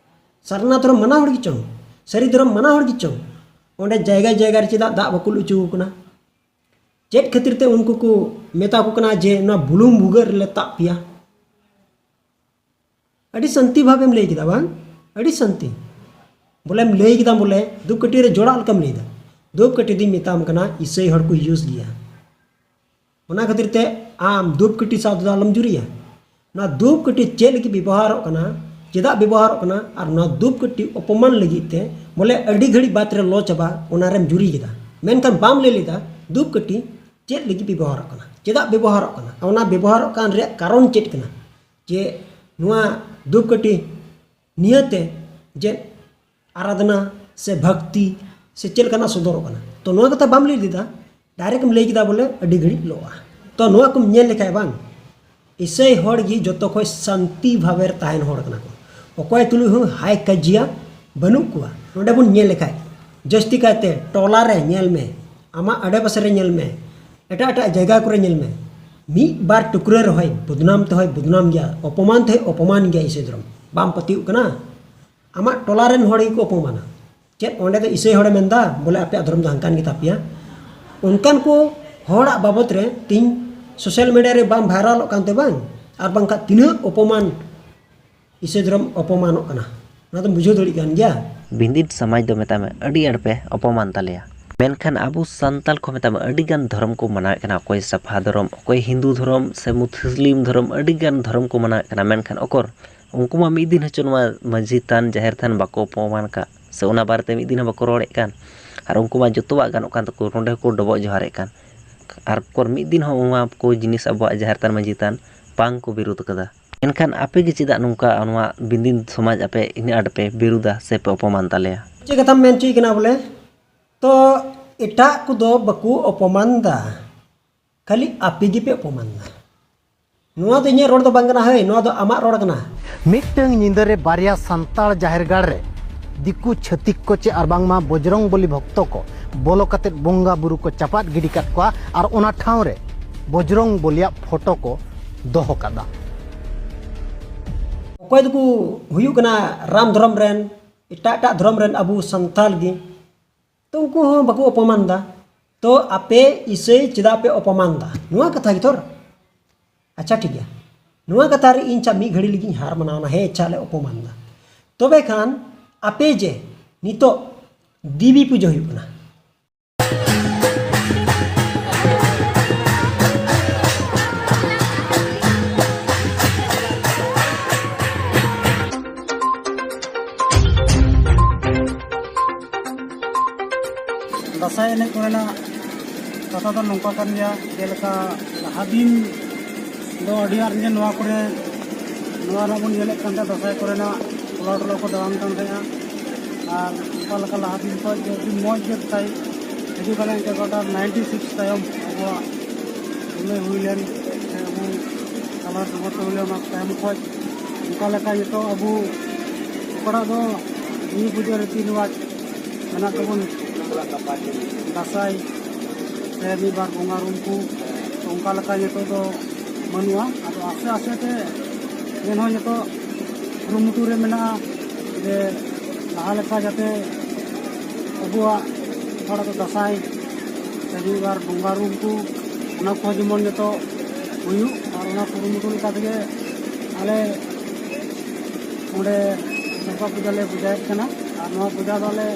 ᱥᱟᱨᱱᱟ ᱫᱷᱚᱨᱚᱢ ᱢᱟᱱᱟᱣ ᱦᱚᱲ ᱜᱮᱪᱚᱝ, ᱥᱟᱹᱨᱤ ᱫᱷᱚᱨᱚᱢ ᱢᱟᱱᱟᱣ ᱦᱚᱲ ᱜᱮᱪᱚᱝ, ᱚᱸᱰᱮ ᱡᱟᱭᱜᱟ ᱡᱟᱭᱜᱟ ᱨᱮ ᱪᱮᱫᱟᱜ ᱫᱟᱜ ᱵᱟᱠᱚ ᱞᱩ ᱦᱚᱪᱚ ᱟᱠᱚ ᱠᱟᱱᱟ? ᱪᱮᱫ ᱠᱷᱟᱹᱛᱤᱨ ᱛᱮ ᱩᱱᱠᱩ ᱠᱚ ᱢᱮᱛᱟ ᱠᱚ ᱠᱟᱱᱟ ᱡᱮ ᱱᱚᱣᱟ ᱵᱩᱞᱩᱝ ᱵᱷᱩᱜᱟᱹᱜ ᱨᱮᱞᱮ ᱛᱟᱵ ᱯᱮᱭᱟ? ᱟᱹᱰᱤ ᱥᱟᱱᱛᱤ ᱵᱷᱟᱵᱮᱢ ᱞᱟᱹᱭ ᱠᱮᱫᱟ ᱵᱟᱝ? ᱟᱹᱰᱤ ᱥᱟᱱᱛᱤ᱾ ᱵᱚᱞᱮᱢ ᱞᱟᱹᱭ ᱠᱮᱫᱟ, ᱵᱚᱞᱮ ᱫᱷᱩᱯ ᱠᱟᱹᱴᱷᱤ ᱨᱮ ᱡᱚᱲᱟᱜ ᱞᱮᱠᱟᱢ ᱞᱟᱹᱭ ᱮᱫᱟ᱾ ᱫᱷᱩᱯ ᱠᱟᱹᱴᱷᱤ ᱫᱚᱧ ᱢᱮᱛᱟᱢ ᱠᱟᱱᱟ, ᱤᱥᱟᱹᱭ ᱦᱚᱲ ᱠᱚ ᱤᱭᱩᱡᱽ ᱜᱮᱭᱟ᱾ ᱚᱱᱟ ᱠᱷᱟᱹᱛᱤᱨ ᱛᱮ ᱟᱢ ᱫᱷᱩᱯ ᱠᱟᱹᱴᱷᱤ ᱥᱟᱶ ᱛᱮᱫᱚ ᱟᱞᱚᱢ ᱡᱩᱨᱤᱭᱟ᱾ ᱱᱚᱣᱟ ᱫᱷᱩᱯ ᱠᱟᱹᱴᱷᱤ ᱪᱮᱫ ᱞᱟᱹᱜᱤᱫ ᱵᱮᱵᱚᱦᱟᱨᱚᱜ ᱠᱟᱱᱟ, ᱪᱮᱫᱟᱜ ᱵᱮᱵᱚᱦᱟᱨᱚᱜ ᱠᱟᱱᱟ, ᱟᱨ ᱱᱚᱣᱟ ᱫᱷᱩᱯ ᱠᱟᱹᱴᱷᱤ ᱚᱯᱚᱢᱟᱱ ᱞᱟᱹᱜᱤᱫ ᱛᱮ, ᱵᱚᱞᱮ ᱟᱹᱰᱤ ᱜᱷᱟᱹᱲᱤᱡ ᱵᱟᱫᱽ ᱨᱮ ᱞᱚ ᱪᱟᱵᱟ, ᱚᱱᱟ ᱨᱮᱢ ᱡᱩᱨᱤ ᱠᱮᱫᱟ᱾ ᱢᱮᱱᱠᱷᱟᱱ ᱵᱟᱢ ᱞᱟᱹᱭ ᱞᱮᱫᱟ ᱫᱷᱩᱯ ᱠᱟᱹᱴᱷᱤ ᱪᱮᱫ ᱞᱟᱹᱜᱤᱫ ᱵᱮᱵᱚᱦᱟᱨᱚᱜ ᱠᱟᱱᱟ, ᱪᱮᱫᱟᱜ ᱵᱮᱵᱚᱦᱟᱨᱚᱜ ᱠᱟᱱᱟ, ᱚᱱᱟ ᱵᱮᱵᱚᱦᱟᱨᱚᱜ ᱠᱟᱱ ᱨᱮᱭᱟᱜ ᱠᱟᱨᱚᱱ ᱪᱮᱫ ᱠᱟᱱᱟ, ᱡᱮ ᱱᱚᱣᱟ ᱫᱷᱩᱯ ᱠᱟᱹᱴᱷᱤ ᱱᱤᱭᱟᱹᱛᱮ ᱡᱮ ᱟᱨᱟᱫᱷᱱᱟ ᱥᱮ ᱵᱷᱚᱠᱛᱤ ᱥᱮ ᱪᱮᱫ ᱞᱮᱠᱟᱱᱟᱜ ᱥᱚᱫᱚᱨᱚᱜ ᱠᱟᱱᱟ᱾ ᱛᱚ ᱱᱚᱣᱟ ᱠᱟᱛᱷᱟ ᱵᱟᱢ ᱞᱟᱹᱭ ᱞᱮᱫᱟ, ᱰᱟᱭᱨᱮᱠᱴ ᱮᱢ ᱞᱟᱹᱭ ᱠᱮᱫᱟ ᱵᱚᱞᱮ ᱟᱹᱰᱤ ᱜᱷᱟᱹᱲᱤᱡ ᱞᱚᱜᱼᱟ᱾ ᱛᱚ ᱱᱚᱣᱟ ᱠᱚᱢ ᱧᱮᱞ ᱞᱮᱠᱷᱟᱡ ᱵᱟᱝ, ᱤᱥᱟᱹᱭ ᱦᱚᱲ ᱜᱮ ᱡᱚᱛᱚ ᱠᱷᱚᱡ ᱥᱟᱱᱛᱤ ᱵᱷᱟᱵᱮ ᱨᱮ ᱛᱟᱦᱮᱱ ᱦᱚᱲ ᱠᱟᱱᱟ ᱠᱚ᱾ ᱚᱠᱚᱭ ᱛᱩᱞᱩᱡ ᱦᱚᱸ ᱦᱟᱭ ᱠᱟᱡᱤᱭᱟ ᱵᱟᱹᱱᱩᱜ ᱠᱚᱣᱟ᱾ ᱱᱚᱰᱮ ᱵᱚᱱ ᱧᱮᱞ ᱞᱮᱠᱷᱟᱡ, ᱡᱟᱹᱥᱛᱤ ᱠᱟᱭᱛᱮ ᱴᱚᱞᱟ ᱨᱮ ᱧᱮᱞ ᱢᱮ, ᱟᱢᱟᱜ ᱟᱰᱮ ᱯᱟᱥᱮ ᱨᱮ ᱧᱮᱞ ᱢᱮ, ᱮᱴᱟᱜ ᱮᱴᱟᱜ ᱡᱟᱭᱜᱟ ᱠᱚᱨᱮ ᱧᱮᱞ ᱢᱮ, ᱢᱤᱫ ᱵᱟᱨ ᱴᱩᱠᱨᱟᱹ ᱨᱮᱦᱚᱸᱭ ᱵᱚᱫᱱᱟᱢ ᱛᱮᱦᱚᱸᱭ ᱵᱚᱫᱱᱟᱢ ᱜᱮᱭᱟ, ᱚᱯᱚᱢᱟᱱ ᱛᱮᱦᱚᱸᱭ ᱚᱯᱚᱢᱟᱱ ᱜᱮᱭᱟ᱾ ᱤᱥᱟᱹᱭ ᱫᱷᱚᱨᱚᱢ ᱵᱟᱢ ᱯᱟᱹᱛᱭᱟᱹᱜ ᱠᱟᱱᱟ? ᱟᱢᱟᱜ ᱴᱚᱞᱟ ᱨᱮᱱ ᱦᱚᱲ ᱜᱮᱠᱚ ᱚᱯᱚᱢᱟᱱᱟ᱾ ᱪᱮᱫ ᱚᱸᱰᱮ ᱫᱚ ᱤᱥᱟᱹᱭ ᱦᱚᱲᱮ ᱢᱮᱱᱫᱟ ᱵᱚᱞᱮ ᱟᱯᱮᱭᱟᱜ ᱫᱷᱚᱨᱚᱢ ᱫᱚ ᱦᱟᱱᱠᱟᱱ ᱜᱮᱛᱟ ᱯᱮᱭᱟ? ᱚᱱᱠᱟᱱ ᱠᱚ ᱦᱚᱲᱟᱜ ᱵᱟᱵᱚᱛ ᱨᱮ ᱛᱤᱦᱤᱧ ᱥᱳᱥᱟᱞ ᱢᱤᱰᱤᱭᱟ ᱨᱮ ᱵᱟᱝ ᱵᱷᱟᱭᱨᱟᱞᱚᱜ ᱠᱟᱱᱛᱮ ᱵᱟᱝ, ᱟᱨ ᱵᱟᱝᱠᱷᱟᱱ ᱛᱤᱱᱟᱹᱜ ᱚᱯᱚᱢᱟᱱ, ᱤᱥᱟᱹᱭ ᱫᱷᱚᱨᱚᱢ ᱚᱯᱚᱢᱟᱱᱚᱜ ᱠᱟᱱᱟ, ᱚᱱᱟ ᱫᱚᱢ ᱵᱩᱡᱷᱟᱹᱣ ᱫᱟᱲᱮᱭᱟᱜ ᱠᱟᱱ ᱜᱮᱭᱟ᱾ ᱵᱤᱸᱫᱤᱱ ᱥᱚᱢᱟᱡᱽ ᱫᱚ ᱢᱮᱛᱟᱜ ᱢᱮ ᱟᱹᱰᱤ ᱟᱸᱴ ᱯᱮ ᱚᱯᱚᱢᱟᱱ ᱛᱟᱞᱮᱭᱟ᱾ ᱢᱮᱱᱠᱷᱟᱱ ᱟᱵᱚ ᱥᱟᱱᱛᱟᱲ ᱠᱚ ᱢᱮᱛᱟᱜ ᱢᱮ ᱟᱹᱰᱤ ᱜᱟᱱ ᱫᱷᱚᱨᱚᱢ ᱠᱚ ᱢᱟᱱᱟᱣᱮᱫ ᱠᱟᱱᱟ, ᱚᱠᱚᱭ ᱥᱟᱯᱷᱟ ᱫᱷᱚᱨᱚᱢ, ᱚᱠᱚᱭ ᱦᱤᱱᱫᱩ ᱫᱷᱚᱨᱚᱢ ᱥᱮ ᱢᱩᱥᱞᱤᱢ ᱫᱷᱚᱨᱚᱢ, ᱟᱹᱰᱤ ᱜᱟᱱ ᱫᱷᱚᱨᱚᱢ ᱠᱚ ᱢᱟᱱᱟᱣᱮᱫ ᱠᱟᱱᱟ, ᱢᱮᱱᱠᱷᱟᱱ ᱚᱠᱚᱨ ᱩᱱᱠᱩ ᱢᱟ ᱢᱤᱫ ᱫᱤᱱ ᱦᱚᱪᱚ ᱱᱚᱣᱟ ᱢᱟᱹᱡᱷᱤ ᱛᱷᱟᱱ, ᱡᱟᱦᱮᱨ ᱛᱷᱟᱱ ᱵᱟᱠᱚ ᱚᱯᱚᱢᱟᱱ ᱠᱟᱜ, ᱥᱮ ᱚᱱᱟ ᱵᱟᱨᱮᱛᱮ ᱢᱤᱫ ᱫᱤᱱ ᱦᱚᱸ ᱵᱟᱠᱚ ᱨᱚᱲᱮᱫ ᱠᱟᱱ᱾ ᱟᱨ ᱩᱱᱠᱩ ᱢᱟ ᱡᱚᱛᱚᱣᱟᱜ ᱜᱟᱱᱚᱜ ᱠᱟᱱ ᱛᱟᱠᱚ, ᱱᱚᱸᱰᱮ ᱦᱚᱸᱠᱚ ᱰᱚᱵᱚᱜ ᱡᱚᱦᱟᱨᱮᱫ ᱠᱟᱱ᱾ ᱟᱨ ᱚᱠᱚᱨ ᱢᱤᱫ ᱫᱤᱱ ᱦᱚᱸ ᱱᱚᱣᱟ ᱠᱚ ᱡᱤᱱᱤᱥ ᱟᱵᱚᱣᱟᱜ ᱡᱟᱦᱮᱨ ᱛᱷᱟᱱ, ᱢᱟᱹᱡᱷᱤ ᱛᱷᱟᱱ ᱵᱟᱝ ᱠᱚ ᱵᱤᱨᱳᱫ ᱠᱟᱫᱟ᱾ ᱮᱱᱠᱷᱟᱱ ᱟᱯᱮ ᱜᱮ ᱪᱮᱫᱟᱜ ᱱᱚᱝᱠᱟ ᱱᱚᱣᱟ ᱵᱤᱸᱫᱤᱱ ᱥᱚᱢᱟᱡᱽ ᱟᱯᱮ ᱤᱱᱟᱹᱜ ᱟᱸᱴ ᱯᱮ ᱵᱤᱨᱩᱫᱟ ᱥᱮ ᱯᱮ ᱚᱯᱚᱢᱟᱱ ᱛᱟᱞᱮᱭᱟ? ᱪᱮᱫ ᱠᱟᱛᱷᱟᱢ ᱢᱮᱱ ᱦᱚᱪᱚᱭᱮᱫ ᱠᱟᱱᱟ ᱵᱚᱞᱮ? ᱛᱚ ᱮᱴᱟᱜ ᱠᱚᱫᱚ ᱵᱟᱠᱚ ᱚᱯᱚᱢᱟᱱ ᱫᱟ, ᱠᱷᱟᱹᱞᱤ ᱟᱯᱮ ᱜᱮᱯᱮ ᱚᱯᱚᱢᱟᱱ ᱫᱟ᱾ ᱱᱚᱣᱟ ᱫᱚ ᱤᱧᱟᱹᱜ ᱨᱚᱲ ᱫᱚ ᱵᱟᱝ ᱠᱟᱱᱟ, ᱦᱳᱭ, ᱱᱚᱣᱟ ᱫᱚ ᱟᱢᱟᱜ ᱨᱚᱲ ᱠᱟᱱᱟ᱾ ᱢᱤᱫᱴᱟᱝ ᱧᱤᱫᱟᱹ ᱨᱮ ᱵᱟᱨᱭᱟ ᱥᱟᱱᱛᱟᱲ ᱡᱟᱦᱮᱨ ᱜᱟᱲ ᱨᱮ ᱫᱤᱠᱩ ᱪᱷᱟᱹᱛᱤᱠ ᱠᱚ ᱪᱮ ᱟᱨ ᱵᱟᱝᱢᱟ ᱵᱚᱡᱽᱨᱚᱝ ᱵᱚᱞᱤ ᱵᱷᱚᱠᱛᱚ ᱠᱚ ᱵᱚᱞᱚ ᱠᱟᱛᱮᱫ ᱵᱚᱸᱜᱟ ᱵᱩᱨᱩ ᱠᱚ ᱪᱟᱯᱟᱫ ᱜᱤᱰᱤ ᱠᱟᱫ ᱠᱚᱣᱟ ᱟᱨ ᱚᱱᱟ ᱴᱷᱟᱶ ᱨᱮ ᱵᱚᱡᱽᱨᱚᱝ ᱵᱚᱞᱤᱭᱟᱜ ᱯᱷᱳᱴᱳ ᱠᱚ ᱫᱚᱦᱚ ᱠᱟᱫᱟ᱾ ᱚᱠᱚᱭ ᱫᱚᱠᱚ ᱦᱩᱭᱩᱜ ᱠᱟᱱᱟ ᱨᱟᱢ ᱫᱷᱚᱨᱚᱢ ᱨᱮᱱ, ᱮᱴᱟᱜ ᱮᱴᱟᱜ ᱫᱷᱚᱨᱚᱢ ᱨᱮᱱ ᱟᱵᱚ ᱥᱟᱱᱛᱟᱞ ᱜᱮ, ᱛᱚ ᱩᱱᱠᱩ ᱦᱚᱸ ᱵᱟᱠᱚ ᱚᱯᱚᱢᱟᱱ ᱫᱟ᱾ ᱛᱚ ᱟᱯᱮ ᱤᱥᱟᱹᱭ ᱪᱮᱫᱟᱜ ᱯᱮ ᱚᱯᱚᱢᱟᱱ ᱫᱟ? ᱱᱚᱣᱟ ᱠᱟᱛᱷᱟ ᱜᱮ ᱛᱷᱚᱨ᱾ ᱟᱪᱪᱷᱟ, ᱴᱷᱤᱠ ᱜᱮᱭᱟ, ᱱᱚᱣᱟ ᱠᱟᱛᱷᱟ ᱨᱮ ᱤᱧ ᱪᱟ ᱢᱤᱫ ᱜᱷᱟᱹᱲᱤ ᱞᱟᱹᱜᱤᱫ ᱤᱧ ᱦᱟᱨ ᱢᱟᱱᱟᱣ ᱮᱱᱟ, ᱦᱮᱸ, ᱟᱪᱪᱷᱟ, ᱞᱮ ᱚᱯᱚᱢᱟᱱ ᱫᱟ᱾ ᱛᱚᱵᱮ ᱠᱷᱟᱱ ᱟᱯᱮ ᱡᱮ ᱱᱤᱛᱚᱜ ᱫᱮᱵᱤ ᱯᱩᱡᱟᱹ ᱦᱩᱭᱩᱜ ᱠᱟᱱᱟ, ᱫᱟᱸᱥᱟᱭ ᱮᱱᱮᱡ ᱠᱚᱨᱮᱱᱟᱜ ᱠᱟᱛᱷᱟ ᱫᱚ ᱱᱚᱝᱠᱟ ᱠᱟᱱ ᱜᱮᱭᱟ, ᱡᱮᱞᱮᱠᱟ ᱞᱟᱦᱟ ᱫᱤᱱ ᱫᱚ ᱟᱹᱰᱤ ᱟᱸᱴ ᱜᱮ ᱱᱚᱣᱟ ᱠᱚᱨᱮ, ᱱᱚᱣᱟ ᱨᱮᱱᱟᱜ ᱵᱚᱱ ᱧᱮᱞᱮᱫ ᱠᱟᱱ ᱛᱟᱦᱮᱸᱫ, ᱫᱟᱸᱥᱟᱭ ᱠᱚᱨᱮᱱᱟᱜ ᱴᱚᱞᱟ ᱴᱚᱞᱟ ᱠᱚ ᱫᱟᱬᱟᱱ ᱠᱟᱱ ᱛᱟᱦᱮᱸᱫᱼᱟ᱾ ᱟᱨ ᱚᱱᱠᱟ ᱞᱮᱠᱟ ᱞᱟᱦᱟ ᱫᱤᱱ ᱠᱷᱚᱱ ᱜᱮ ᱟᱹᱰᱤ ᱢᱚᱡᱽ ᱜᱮ ᱫᱟᱸᱥᱟᱭ ᱦᱤᱡᱩᱜ ᱠᱟᱱᱟ, ᱮᱱᱛᱮ ᱜᱚᱴᱟ ᱱᱟᱭᱤᱱᱴᱤ ᱥᱤᱠᱥ ᱛᱟᱭᱚᱢ ᱟᱵᱚᱣᱟᱜ ᱩᱱᱟᱹᱜ ᱦᱩᱭ ᱞᱮᱱ, ᱥᱮ ᱟᱵᱚ ᱠᱟᱞᱟᱨ ᱥᱚᱢᱚᱨᱛᱷᱚ ᱦᱩᱭ ᱞᱮᱱ, ᱚᱱᱟ ᱛᱟᱭᱚᱢ ᱠᱷᱚᱱ ᱚᱱᱠᱟ ᱞᱮᱠᱟ ᱱᱤᱛᱚᱜ ᱟᱵᱚ ᱚᱠᱟᱴᱟᱜ ᱫᱚ ᱱᱤᱭᱟᱹ ᱯᱩᱡᱟᱹ ᱨᱤᱛᱤ ᱨᱮᱣᱟᱡᱽ ᱢᱮᱱᱟᱜ ᱛᱟᱵᱚᱱ, ᱫᱟᱸᱥᱟᱭ ᱥᱮ ᱢᱤᱫ ᱵᱟᱨ ᱵᱚᱸᱜᱟ ᱨᱩᱢ ᱠᱚ, ᱚᱱᱠᱟ ᱞᱮᱠᱟ ᱱᱤᱛᱚᱜ ᱫᱚ ᱵᱟᱹᱱᱩᱜᱼᱟ᱾ ᱟᱫᱚ ᱟᱥᱛᱮ ᱟᱥᱛᱮ ᱛᱮ ᱮᱱᱦᱚᱸ ᱱᱤᱛᱚᱜ ᱠᱩᱨᱩᱢᱩᱴᱩ ᱨᱮ ᱢᱮᱱᱟᱜᱼᱟ ᱡᱮ ᱞᱟᱦᱟ ᱞᱮᱠᱟ ᱡᱟᱛᱮ ᱟᱵᱚᱣᱟᱜ ᱚᱠᱟᱴᱟᱜ ᱫᱚ ᱫᱟᱸᱥᱟᱭ ᱥᱮ ᱢᱤᱫ ᱵᱟᱨ ᱵᱚᱸᱜᱟ ᱨᱩᱢ ᱠᱚ, ᱚᱱᱟ ᱠᱚᱦᱚᱸ ᱡᱮᱢᱚᱱ ᱱᱤᱛᱚᱜ ᱦᱩᱭᱩᱜ, ᱟᱨ ᱚᱱᱟ ᱠᱩᱨᱩᱢᱩᱴᱩ ᱞᱮᱠᱟ ᱛᱮᱜᱮ ᱟᱞᱮ ᱚᱸᱰᱮ ᱫᱩᱨᱜᱟ ᱯᱩᱡᱟ ᱞᱮ ᱯᱩᱡᱟᱭᱮᱫ ᱠᱟᱱᱟ᱾ ᱟᱨ ᱱᱚᱣᱟ ᱯᱩᱡᱟ ᱫᱚ ᱟᱞᱮ